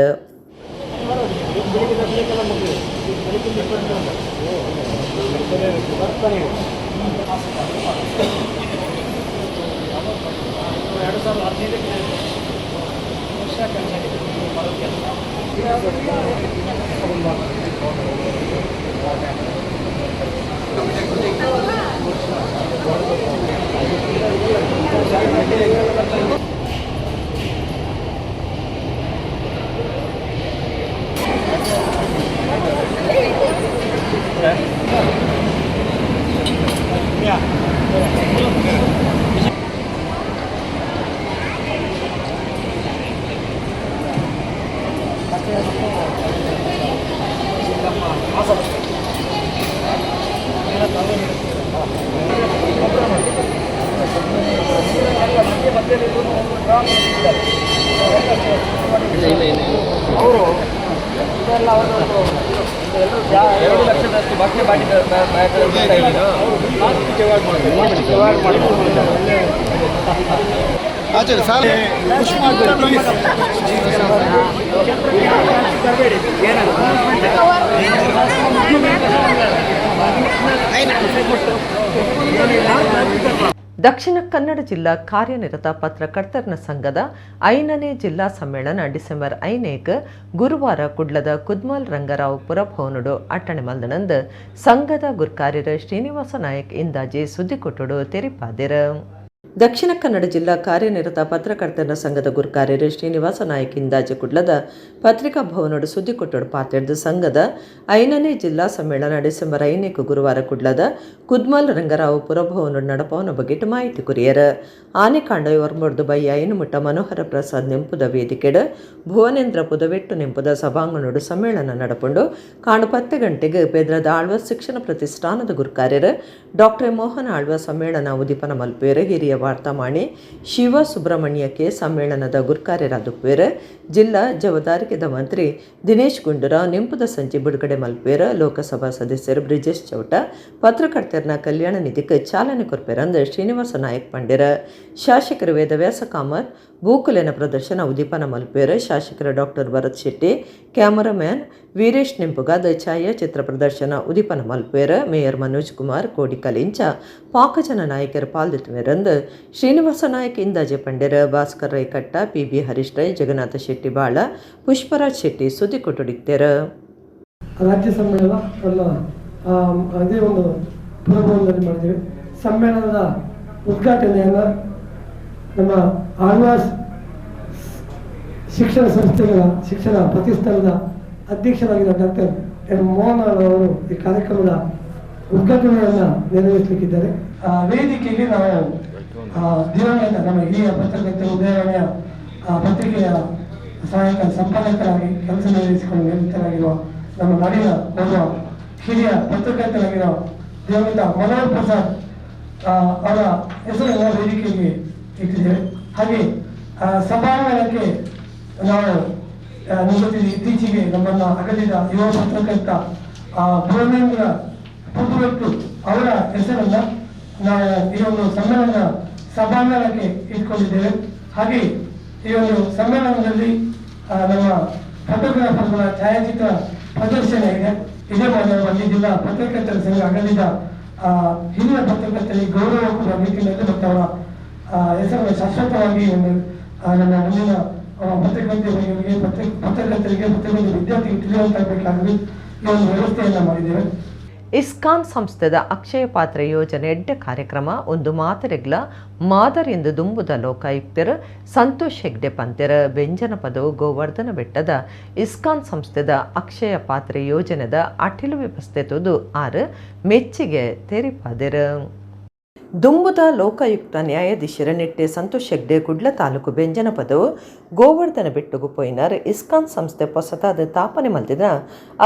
ದಕ್ಷಿಣ ಕನ್ನಡ ಜಿಲ್ಲಾ ಕಾರ್ಯನಿರತ ಪತ್ರಕರ್ತರ ಸಂಘದ 5ನೇ ಜಿಲ್ಲಾ ಸಮ್ಮೇಳನ ಡಿಸೆಂಬರ್ 5 ಗುರುವಾರ ಕುಡ್ಲದ ಕುದ್ಮಲ್ ರಂಗರಾವ್ ಪುರಭವನಡು ಅಟ್ಟಣೆ ಮಲ್ದನಂದ್ ಸಂಘದ ಗುರ್ಕಾರ್ಯರ ಶ್ರೀನಿವಾಸ ನಾಯಕ್ ಇಂದಾಜೆ ಸುದ್ದಿಕೊಟ್ಟುಡು ತೆರಿಪಾದೆರ್. ದಕ್ಷಿಣ ಕನ್ನಡ ಜಿಲ್ಲಾ ಕಾರ್ಯನಿರತ ಪತ್ರಕರ್ತರ ಸಂಘದ ಗುರ್ಕಾರ್ಯರು ಶ್ರೀನಿವಾಸ ನಾಯಕ್ ಇಂದಾಜೆ ಕುಡ್ಲದ ಪತ್ರಿಕಾ ಭವನಡು ಸುದ್ದಿಕೊಟ್ಟುಡು ಪಾತೆರ್ದು ಸಂಘದ 5ನೇ ಜಿಲ್ಲಾ ಸಮ್ಮೇಳನ ಡಿಸೆಂಬರ್ 5 ಗುರುವಾರ ಕುಡ್ಲದ ಕುದ್ಮಲ್ ರಂಗರಾವ್ ಪುರಭವನಡು ನಡಪವನ ಬಗೆಟ್ ಮಾಹಿತಿ ಕೊರಿಯರ್. ಆನೆಕಾಂಡ ಒರ್ಮೊರ್ದು ಬಯ್ಯ 5 ಮುಟ್ಟ ಮನೋಹರ ಪ್ರಸಾದ್ ನೆಂಪುದ ವೇದಿಕೆಡ್ ಭುವನೇಂದ್ರ ಪುದವೆಟ್ಟು ನೆಂಪುದ ಸಭಾಂಗಣಡು ಸಮ್ಮೇಳನ ನಡಪುಂಡು. ಕಾಂಡ 10 ಗಂಟೆಗೆ ಪೆದ್ರದ ಆಳ್ವ ಶಿಕ್ಷಣ ಪ್ರತಿಷ್ಠಾನದ ಗುರುಕಾರ್ಯರು ಡಾಕ್ಟರ್ ಮೋಹನ್ ಆಳ್ವ ಸಮ್ಮೇಳನ ಉದ್ದೀಪನ ಮಲ್ಪುವೆರ್. ಹಿರಿಯ ವಾರ್ತಾಮಾಣಿ ಶಿವ ಸುಬ್ರಹ್ಮಣ್ಯಕ್ಕೆ ಸಮ್ಮೇಳನದ ಗುರ್ಕಾರ್ಯರಾದುಪ್ಪುವೆರ್. ಜಿಲ್ಲಾ ಜವಾಬ್ದಾರಿಕೆದ ಮಂತ್ರಿ ದಿನೇಶ್ ಗುಂಡೂರಾವ್ ನೆಂಪುದ ಸಂಚಿ ಬಿಡುಗಡೆ ಮಲ್ಪುವೆರ್. ಲೋಕಸಭಾ ಸದಸ್ಯರು ಬ್ರಿಜೇಶ್ ಚೌಟ ಪತ್ರಕರ್ತರನ ಕಲ್ಯಾಣ ನಿಧಿಗೆ ಚಾಲನೆ ಕೊರ್ಪೆರಂದು ಶ್ರೀನಿವಾಸ ನಾಯಕ್ ಪಂಡೆರ್. ಶಾಸಕರು ವೇದವ್ಯಾಸ ಕಾಮತ್ ಬೂಕುಲೆನ ಪ್ರದರ್ಶನ ಉದ್ದೀಪನ ಮಲ್ಪುವೆರ್. ಶಾಸಕರು ಡಾಕ್ಟರ್ ಭರತ್ ಶೆಟ್ಟಿ ಕ್ಯಾಮರಾಮ್ಯಾನ್ ವೀರೇಶ್ ನೆಂಪುಗಾದ ಛಾಯಾಚಿತ್ರ ಪ್ರದರ್ಶನ ಉದ್ದೀಪನ ಮಲ್ಪುವೆರ್. ಮೇಯರ್ ಮನೋಜ್ ಕುಮಾರ್ ಕೋಡಿಕಲ್ ಇಂಚ ಪಾಕಜನ ನಾಯಕರು ಪಾಲ್ದಿತ್ತುವೆರಂದು ಶ್ರೀನಿವಾಸ ನಾಯಕ್ ಇಂದಾಜೆ ಪಂಡೆರ್. ಭಾಸ್ಕರ್ ರೈ ಕಟ್ಟ, ಪಿ.ಬಿ. ಹರೀಶ್ ರೈ, ಜಗನ್ನಾಥ ಶೆಟ್ಟಿ ಬಾಳ, ಪುಷ್ಪರಾಜ್ ಶೆಟ್ಟಿ ಸುದ್ದಿ ಕೊಟ್ಟುಡಿತ್ತೇರು. ರಾಜ್ಯ ಸಮ್ಮೇಳನ ಅದೇ ಒಂದು ಪುರಭವನದಲ್ಲಿ ಮಾಡಿದ್ದೇವೆ. ಸಮ್ಮೇಳನದ ಉದ್ಘಾಟನೆಯನ್ನು ನಮ್ಮ ಆಳ್ವಾಸ್ ಶಿಕ್ಷಣ ಸಂಸ್ಥೆಗಳ ಶಿಕ್ಷಣ ಪ್ರತಿಷ್ಠಾನದ ಅಧ್ಯಕ್ಷರಾಗಿದ್ದ ಡಾಕ್ಟರ್ ಎಂ ಮೋಹನ್ ಅವರು ಈ ಕಾರ್ಯಕ್ರಮದ ಉದ್ಘಾಟನೆಯನ್ನು ನೆರವೇರಿಸಲಿಕ್ಕಿದ್ದಾರೆ. ವೇದಿಕೆಗೆ ನಾವು ದಿವಂಗತ ನಮ್ಮ ಹಿರಿಯ ಪತ್ರಕರ್ತರು, ಉದಯವಾಣಿಯ ಪತ್ರಿಕೆಯ ಸಹಾಯಕ ಸಂಪಾದಕರಾಗಿ ಕೆಲಸ ನಿರ್ವಹಿಸಿಕೊಂಡು ನಿರತರಾಗಿರುವ ನಮ್ಮ ನಾಡಿನ ಓರ್ವ ಹಿರಿಯ ಪತ್ರಕರ್ತರಾಗಿರುವ ದಿವಂಗತ ಮನೋಹರ್ ಪ್ರಸಾದ್ ಅವರ ಹೆಸರನ್ನು ವೇದಿಕೆಗೆ ಇಟ್ಟಿದ್ದೇವೆ. ಹಾಗೆ ಸಭಾಂಗಣಕ್ಕೆ ನಾವು ನಿಮಗೆ ಇತ್ತೀಚೆಗೆ ನಮ್ಮನ್ನು ಅಗಲಿದ ಯುವ ಪತ್ರಕರ್ತ ಭುವನೇಂದ್ರ ಪುದುವೆಟ್ಟು ಅವರ ಹೆಸರನ್ನು ನಾವು ಈ ಒಂದು ಸಮ್ಮೇಳನದ ಸಭಾಂಗಣಕ್ಕೆ ಇಟ್ಕೊಂಡಿದ್ದೇವೆ. ಹಾಗೆ ಈ ಒಂದು ಸಮ್ಮೇಳನದಲ್ಲಿ ನಮ್ಮ ಫೋಟೋಗ್ರಾಫರ್ಗಳ ಛಾಯಾಚಿತ್ರ ಪ್ರದರ್ಶನ ಇದೆ. ಇದೇ ಮಾದರಿಯಲ್ಲಿ ಜಿಲ್ಲಾ ಪತ್ರಕರ್ತರ ಸಂಘ ಅಗಲಿದ ಹಿರಿಯ ಪತ್ರಕರ್ತರಿಗೆ ಗೌರವ ಕೊಡುವ ನಿಟ್ಟಿನಲ್ಲಿ ಮತ್ತು ಅವರ ಹೆಸರನ್ನು ಶಾಶ್ವತವಾಗಿ ಒಂದು ನಮ್ಮ ಮುಂದಿನ ಪತ್ರಕರ್ತರಿಗೆ ಪತ್ರಕರ್ತರಿಗೆ ಪತ್ರಕರ್ತ ವಿದ್ಯಾರ್ಥಿಗೆ ತಿಳಿಯುವಂತಾಗಬೇಕಾಗಲಿ ಈ ಒಂದು ವ್ಯವಸ್ಥೆಯನ್ನು ಮಾಡಿದ್ದೇವೆ. ಇಸ್ಕಾನ್ ಸಂಸ್ಥೆದ ಅಕ್ಷಯ ಪಾತ್ರ ಯೋಜನೆ ಎಡ್ಡೆ ಕಾರ್ಯಕ್ರಮ ಒಂದು ಮಾತರೆಗ್ಲ ಮಾದರಿ ಎಂದು ದುಂಬುದ ಲೋಕಾಯುಕ್ತರು ಸಂತೋಷ್ ಹೆಗ್ಡೆ ಪಂತೆರ. ಬೆಂಜನ ಪದವು ಗೋವರ್ಧನ ಬೆಟ್ಟದ ಇಸ್ಕಾನ್ ಸಂಸ್ಥೆದ ಅಕ್ಷಯ ಪಾತ್ರೆ ಯೋಜನೆದ ಅಠಿಲು ವ್ಯವಸ್ಥೆ ತೊದು ಆರು ಮೆಚ್ಚಿಗೆ ತೆರಿಪಾದೆರು. ದುಂಬುದ ಲೋಕಾಯುಕ್ತ ನ್ಯಾಯಾಧೀಶರ ನಿಟ್ಟೆ ಸಂತೋಷ್ ಹೆಗ್ಡೆ ಕುಡ್ಲ ತಾಲೂಕು ಬೆಂಜನಪದವು ಗೋವರ್ಧನ ಬೆಟ್ಟುಗು ಪೋಯಿನಾರ್. ಇಸ್ಕಾನ್ ಸಂಸ್ಥೆ ಪೊಸತಾದ ತಾಪನೆ ಮಲ್ತಿದ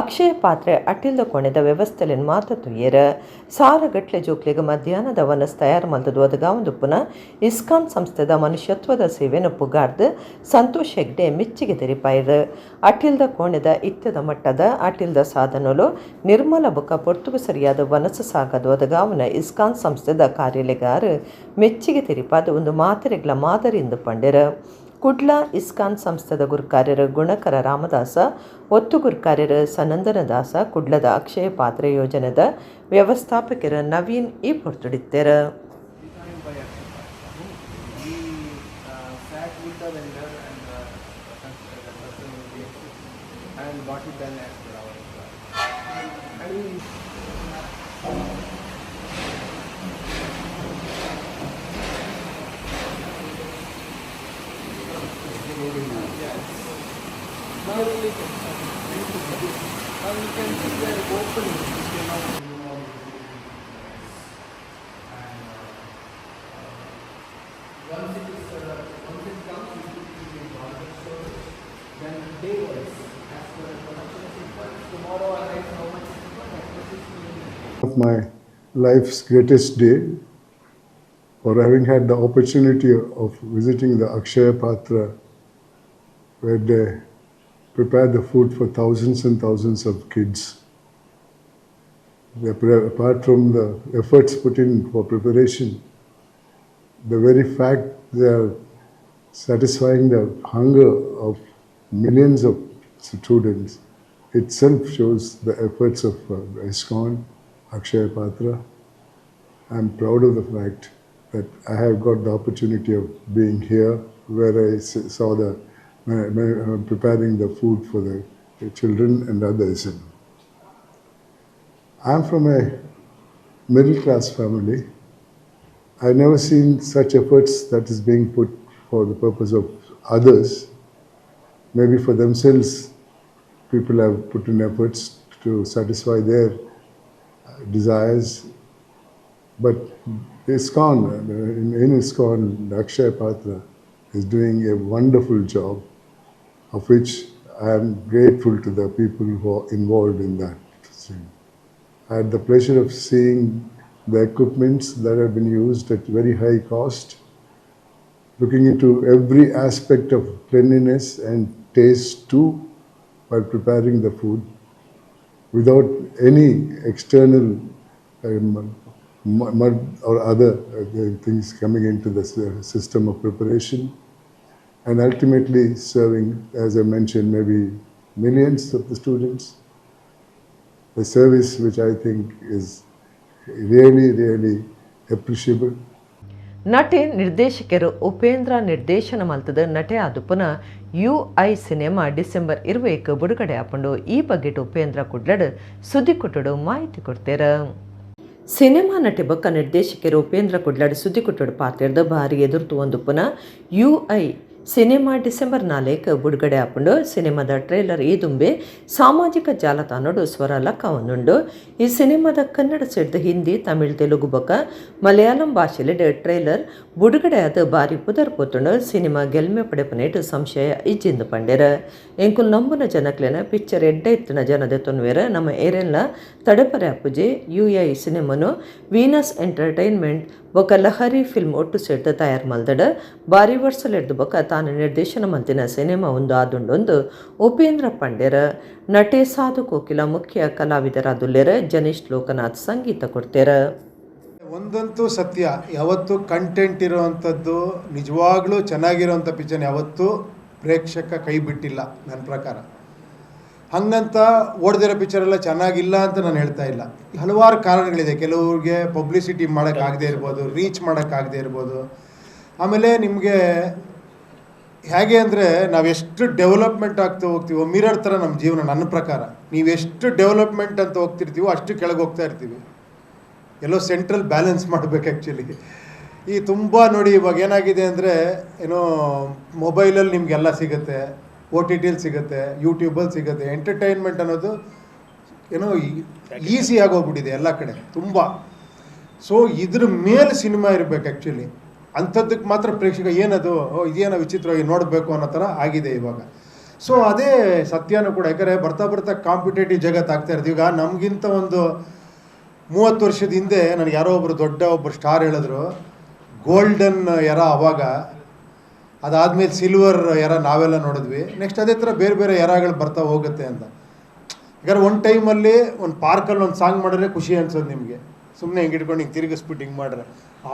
ಅಕ್ಷಯ ಪಾತ್ರೆ ಅಟಿಲ್ದ ಕೊಣೆದ ವ್ಯವಸ್ಥೆಲೆನ್ ಮಾತ ತುಯ್ಯೆರ್. ಸಾರಗಟ್ಲೆ ಜೋಕ್ಲೆಗ್ ಮಧ್ಯಾಹ್ನದ ವನಸ್ ತಯಾರು ಮಲ್ತದು ಒದಗಾವಂದುಪ್ಪುನ ಇಸ್ಕಾನ್ ಸಂಸ್ಥೆದ ಮನುಷ್ಯತ್ವದ ಸೇವೆನು ಪುಗಾರ್ದ್ ಸಂತೋಷ್ ಹೆಗ್ಡೆ ಮೆಚ್ಚಿಗೆ ತೆರಿಪಾಯೆರ್. ಅಟಿಲ್ದ ಕೋಣೆದ ಇತ್ತೆದ ಮಟ್ಟದ ಅಟಿಲ್ದ ಸಾಧನಲು ನಿರ್ಮಲ ಬೊಕ್ಕ ಪೊರ್ತುಗು ಸರಿಯಾದ ವನಸು ಸಾಗದು ಒದಗಾವನ ಇಸ್ಕಾನ್ ಸಂಸ್ಥೆದ ಕಾರ್ಯಲೆಗಾರ್ ಮೆಚ್ಚಿಗೆ ತೆರಿಪಾದ ಒಂದು ಮಾತೆರೆಗ್ಲ ಮಾದರಿ ಎಂದು ಪಂಡೆರ್. ಕುಡ್ಲ ಇಸ್ಕಾನ್ ಸಂಸ್ಥೆದ ಗುರುಕಾರ್ಯರು ಗುಣಕರ ರಾಮದಾಸ, ಒತ್ತು ಗುರುಕಾರ್ಯರು ಸನಂದನದಾಸ, ಕುಡ್ಲದ ಅಕ್ಷಯ ಪಾತ್ರೆ ಯೋಜನೆದ ವ್ಯವಸ್ಥಾಪಕರು ನವೀನ್ ಈ ಪೊರ್ತುಡಿತ್ತೆರ್. Now you can see the opening which came out. And once it comes, we put it in barter storage. Then day wise, as per the production is required. Tomorrow I write how much is required. That much is required. Of my life's greatest day, for having had the opportunity of visiting the Akshaya Patra, where they prepare the food for thousands and thousands of kids. Apart from the efforts put in for preparation, the very fact they are satisfying the hunger of millions of students itself shows the efforts of ISKCON, Akshaya Patra. I am proud of the fact that I have got the opportunity of being here, where I saw the preparing the food for the children and others. I'm from a middle class family. I've never seen such efforts that is being put for the purpose of others. Maybe for themselves, people have put in efforts to satisfy their desires. But ISKCON, in ISKCON, Akshaya Patra is doing a wonderful job, of which I am grateful to the people who are involved in that thing. I had the pleasure of seeing the equipments that have been used at very high cost, looking into every aspect of cleanliness and taste too, while preparing the food, without any external mud or other things coming into the system of preparation, and ultimately serving, as I mentioned, maybe millions of the students. A service which I think is really, really appreciable. ನಟೆ ನಿರ್ದೇಶಕರು ಉಪೇಂದ್ರ ನಿರ್ದೇಶನ ಮಲ್ತದ ನಟೆ ಆದುಪುನ UI cinema December 20 ಬಿಡುಗಡೆ ಆಪುಂಡು. ಈ ಬಗ್ಗೆ ಉಪೇಂದ್ರ ಕುಡ್ಲಡ್ ಸುದ್ದಿ ಕೊಟ್ಟಡು ಮಾಹಿತಿ ಕೊಡ್ತೇರ. Cinema ನಟೆ ಬೊಕ್ಕ ನಿರ್ದೇಶಕರು ಉಪೇಂದ್ರ ಕುಡ್ಲಡ್ ಸುದ್ದಿ ಕೊಟ್ಟಡು ಪಾತ್ರದ ಭಾರಿ ಎದುರ್ತು ಒಂದು ಪುನ UI cinema December 4 ಬಿಡುಗಡೆ ಆಪುಂಡು. ಸಿನಿಮಾದ ಟ್ರೇಲರ್ ಈ ದುಂಬೆ ಸಾಮಾಜಿಕ ಜಾಲತಾಣಡು ಸ್ವರ ಲಕ್ಕವನ್ನುಂಡು. ಈ ಸಿನಿಮಾದ ಕನ್ನಡ ಸೇರಿದ ಹಿಂದಿ, ತಮಿಳ್, ತೆಲುಗು ಬೊಕ್ಕ ಮಲಯಾಳಂ ಭಾಷೆಲಿ ಟ್ರೇಲರ್ ಬಿಡುಗಡೆ ಆದ ಬಾರಿ ಪುದರ್ ಪೋತುಂಡು. ಸಿನಿಮಾ ಗೆಲ್ಮೆ ಪಡೆಪನೇಟು ಸಂಶಯ ಇಜ್ಜಿಂದು ಪಂಡೆರ. ಎಂಕುಲ್ ನಂಬುನ ಜನಕ್ಲೆನ ಪಿಕ್ಚರ್ ಎಡ್ಡೆ ಇತ್ತಿನ ಜನದೆ ತೊನ್ವೇರ ನಮ್ಮ ಏರೆಲ್ಲ ತಡೆಪರೆ ಅಪ್ಪುಜಿ. ಯುಐ ಸಿನಿಮಾನು ವೀನಸ್ ಎಂಟರ್ಟೈನ್ಮೆಂಟ್ ಬೊಕ್ಕ ಲಹರಿ ಫಿಲ್ಮ್ ಒಟ್ಟು ಸೇರ್ದ ತಯಾರು ಮಲ್ದಡ. ಬಾರಿ ವರ್ಷಲೆಡ್ದು ಬೊಕ್ಕ ತಾನು ನಿರ್ದೇಶನ ಮಲ್ತಿನ ಸಿನಿಮಾ ಒಂದು ಆದುಂಡೊಂದು ಉಪೇಂದ್ರ ಪಂಡೆರ. ನಟೆ ಸಾಧು ಕೋಕಿಲ ಮುಖ್ಯ ಕಲಾವಿದರಾದುಲ್ಲೆರ. ಜನೀಶ್ ಲೋಕನಾಥ್ ಸಂಗೀತ ಕೊಡ್ತೇರ. ಒಂದಂತೂ ಸತ್ಯ, ಯಾವತ್ತೂ ಕಂಟೆಂಟ್ ಇರೋವಂಥದ್ದು ನಿಜವಾಗ್ಲೂ ಚೆನ್ನಾಗಿರೋವಂಥ ಪಿಕ್ಚರ್ ಯಾವತ್ತೂ ಪ್ರೇಕ್ಷಕ ಕೈ ಬಿಟ್ಟಿಲ್ಲ ನನ್ನ ಪ್ರಕಾರ. ಹಾಗಂತ ಓಡ್ದಿರೋ ಪಿಕ್ಚರೆಲ್ಲ ಚೆನ್ನಾಗಿಲ್ಲ ಅಂತ ನಾನು ಹೇಳ್ತಾ ಇಲ್ಲ. ಹಲವಾರು ಕಾರಣಗಳಿದೆ. ಕೆಲವ್ರಿಗೆ ಪಬ್ಲಿಸಿಟಿ ಮಾಡೋಕ್ಕಾಗದೇ ಇರ್ಬೋದು, ರೀಚ್ ಮಾಡೋಕ್ಕಾಗದೇ ಇರ್ಬೋದು. ಆಮೇಲೆ ನಿಮಗೆ ಹೇಗೆ ಅಂದರೆ, ನಾವೆಷ್ಟು ಡೆವಲಪ್ಮೆಂಟ್ ಆಗ್ತಾ ಹೋಗ್ತೀವೋ ಮಿರರ್ ಥರ ನಮ್ಮ ಜೀವನ ನನ್ನ ಪ್ರಕಾರ. ನೀವೆಷ್ಟು ಡೆವಲಪ್ಮೆಂಟ್ ಅಂತ ಹೋಗ್ತಿರ್ತೀವೋ ಅಷ್ಟು ಕೆಳಗೆ ಹೋಗ್ತಾ ಇರ್ತೀವಿ. ಎಲ್ಲೋ ಸೆಂಟ್ರಲ್ ಬ್ಯಾಲೆನ್ಸ್ ಮಾಡಬೇಕು ಆ್ಯಕ್ಚುಲಿ. ಈ ತುಂಬ ನೋಡಿ ಇವಾಗ ಏನಾಗಿದೆ ಅಂದರೆ, ಏನೋ ಮೊಬೈಲಲ್ಲಿ ನಿಮಗೆಲ್ಲ ಸಿಗುತ್ತೆ, OTTಲಿ ಸಿಗುತ್ತೆ, ಯೂಟ್ಯೂಬಲ್ಲಿ ಸಿಗುತ್ತೆ. ಎಂಟರ್ಟೈನ್ಮೆಂಟ್ ಅನ್ನೋದು ಏನೋ ಈಸಿ ಆಗೋಗ್ಬಿಟ್ಟಿದೆ ಎಲ್ಲ ಕಡೆ ತುಂಬ. ಸೊ ಇದ್ರ ಮೇಲೆ ಸಿನಿಮಾ ಇರಬೇಕು ಆ್ಯಕ್ಚುಲಿ. ಅಂಥದ್ದಕ್ಕೆ ಮಾತ್ರ ಪ್ರೇಕ್ಷಕ ಏನದು, ಇದೇನೋ ವಿಚಿತ್ರವಾಗಿ ನೋಡಬೇಕು ಅನ್ನೋ ಥರ ಆಗಿದೆ ಇವಾಗ. ಸೊ ಅದೇ ಸತ್ಯನೂ ಕೂಡ. ಯಾಕಂದರೆ ಬರ್ತಾ ಬರ್ತಾ ಕಾಂಪಿಟೇಟಿವ್ ಜಗತ್ತು ಆಗ್ತಾ ಇರೋದು. ಈಗ ನಮಗಿಂತ ಒಂದು 30 ವರ್ಷದ ಹಿಂದೆ ನನಗೆ ಯಾರೋ ಒಬ್ಬರು ದೊಡ್ಡ ಒಬ್ಬರು ಸ್ಟಾರ್ ಹೇಳಿದ್ರು, ಗೋಲ್ಡನ್ ಎರ ಅವಾಗ, ಅದಾದಮೇಲೆ ಸಿಲ್ವರ್ ಎರ ನಾವೆಲ್ಲ ನೋಡಿದ್ವಿ, ನೆಕ್ಸ್ಟ್ ಅದೇ ಥರ ಬೇರೆ ಬೇರೆ ಎರಾಗಳು ಬರ್ತಾ ಹೋಗುತ್ತೆ ಅಂತ. ಯಾಕಂದರೆ ಒಂದು ಟೈಮಲ್ಲಿ ಒಂದು ಪಾರ್ಕಲ್ಲಿ ಒಂದು ಸಾಂಗ್ ಮಾಡಿದ್ರೆ ಖುಷಿ ಅನ್ಸೋದು ನಿಮಗೆ, ಸುಮ್ಮನೆ ಹಿಂಗೆ ಇಟ್ಕೊಂಡು ಹಿಂಗೆ ತಿರುಗಿಸ್ಬಿಟ್ಟು ಹಿಂಗೆ ಮಾಡ್ರೆ.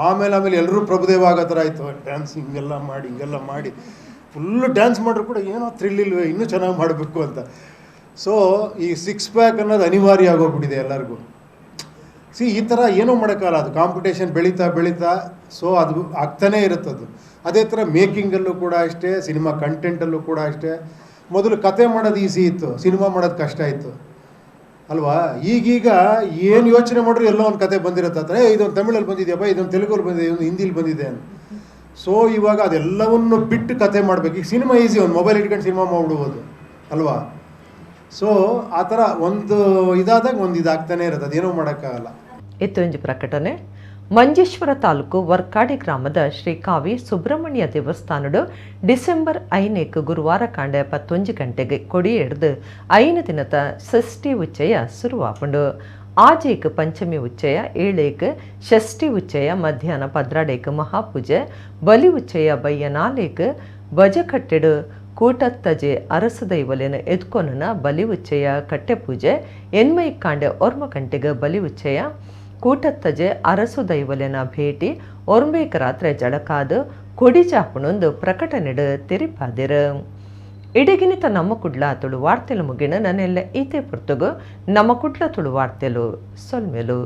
ಆಮೇಲೆ ಆಮೇಲೆ ಎಲ್ಲರೂ ಪ್ರಭುದೇವ ಆಗೋ ಥರ ಆಯಿತು, ಡ್ಯಾನ್ಸ್ ಹಿಂಗೆಲ್ಲ ಮಾಡಿ ಹಿಂಗೆಲ್ಲ ಮಾಡಿ ಫುಲ್ಲು ಡ್ಯಾನ್ಸ್ ಮಾಡಿದ್ರು ಕೂಡ ಏನೋ ಥ್ರಿಲ್ ಇಲ್ವೇ, ಇನ್ನೂ ಚೆನ್ನಾಗಿ ಮಾಡಬೇಕು ಅಂತ. ಸೊ ಈ 6 ಪ್ಯಾಕ್ ಅನ್ನೋದು ಅನಿವಾರ್ಯ ಆಗೋಗ್ಬಿಟ್ಟಿದೆ ಎಲ್ಲರಿಗೂ. ಈ ಥರ ಏನೂ ಮಾಡೋಕ್ಕಲ್ಲ, ಅದು ಕಾಂಪಿಟೇಷನ್ ಬೆಳೀತಾ ಬೆಳೀತಾ ಸೊ ಅದು ಆಗ್ತಾನೇ ಇರುತ್ತದು. ಅದೇ ಥರ ಮೇಕಿಂಗಲ್ಲೂ ಕೂಡ ಅಷ್ಟೇ, ಸಿನಿಮಾ ಕಂಟೆಂಟಲ್ಲೂ ಕೂಡ ಅಷ್ಟೇ. ಮೊದಲು ಕತೆ ಮಾಡೋದು ಈಸಿ ಇತ್ತು, ಸಿನಿಮಾ ಮಾಡೋದು ಕಷ್ಟ ಇತ್ತು ಅಲ್ವಾ. ಈಗೀಗ ಏನು ಯೋಚನೆ ಮಾಡಿದ್ರು ಎಲ್ಲೋ ಒಂದು ಕತೆ ಬಂದಿರುತ್ತೆ, ಆ ಥರ ಇದೊಂದು ತಮಿಳಲ್ಲಿ ಬಂದಿದೆಯಪ್ಪ, ಇದೊಂದು ತೆಲುಗಲ್ಲಿ ಬಂದಿದೆ, ಇದೊಂದು ಹಿಂದಿಲಿ ಬಂದಿದೆ ಅಂತ. ಸೊ ಇವಾಗ ಅದೆಲ್ಲವನ್ನು ಬಿಟ್ಟು ಕತೆ ಮಾಡಬೇಕು. ಈಗ ಸಿನಿಮಾ ಈಸಿ, ಒಂದು ಮೊಬೈಲ್ ಇಟ್ಕೊಂಡು ಸಿನಿಮಾ ಮಾಡಿಬಿಡ್ಬೋದು ಅಲ್ವಾ. ಸೊ ಆ ಥರ ಒಂದು ಇದಾದಾಗ ಒಂದು ಇದಾಗ್ತಾನೆ ಇರುತ್ತೆ, ಅದೇನೂ ಮಾಡೋಕ್ಕಾಗಲ್ಲ. ಇತ್ತೊಂದು ಪ್ರಕಟಣೆ. ಮಂಜೇಶ್ವರ ತಾಲೂಕು ವರ್ಕಾಡಿ ಗ್ರಾಮದ ಶ್ರೀ ಕಾವಿ ಸುಬ್ರಹ್ಮಣ್ಯ ದೇವಸ್ಥಾನಡು ಡಿಸೆಂಬರ್ 5 ಗುರುವಾರ ಕಾಂಡೆ 11 ಗಂಟೆಗೆ ಕೊಡಿ ಹಿಡಿದು 5 ದಿನದ ಷಷ್ಠಿ ಉಚ್ಚಯ ಶುರುವಾಪುಂಡು. ಆಜೇಕ್ ಪಂಚಮಿ ಉಚ್ಚಯ, 7 ಷಷ್ಠಿ ಉಚ್ಚಯ, ಮಧ್ಯಾಹ್ನ 12 ಮಹಾಪೂಜೆ, ಬಲಿ ಉಚ್ಚಯ ಬಯ್ಯ 4 ಬಜಕಟ್ಟೆಡು ಕೂಟತ್ತಜೆ ಅರಸದೈವಲೆನ ಎದ್ಕೊನ ಬಲಿ ಉಚ್ಚಯ ಕಟ್ಟೆ ಪೂಜೆ, ಎನ್ಮೈ ಕಾಂಡೆ 1 ಗಂಟೆಗೆ ಬಲಿ ಉಚ್ಚಯ, ಕೂಟತ್ತಜೆ ಅರಸು ದೈವಲೆನ ಭೇಟಿ, ಒರ್ಂಬೇಕ ರಾತ್ರಿ ಜಳಕಾದು ಕೊಡಿ ಚಾಪುಣೊಂದು ಪ್ರಕಟಣೆಡು ತೆರಿಪಾದಿರು. ಇಡಗಿನಿತ ನಮ್ಮ ಕುಡ್ಲ ತುಳು ವಾರ್ತೆಲು ಮುಗಿಣ ನನ್ನೆಲ್ಲ ಈತೆ ಪುರ್ತಗು ನಮ್ಮ ಕುಡ್ಲ ತುಳು ವಾರ್ತೆಲು ಸೊಲ್ಮೆಲು.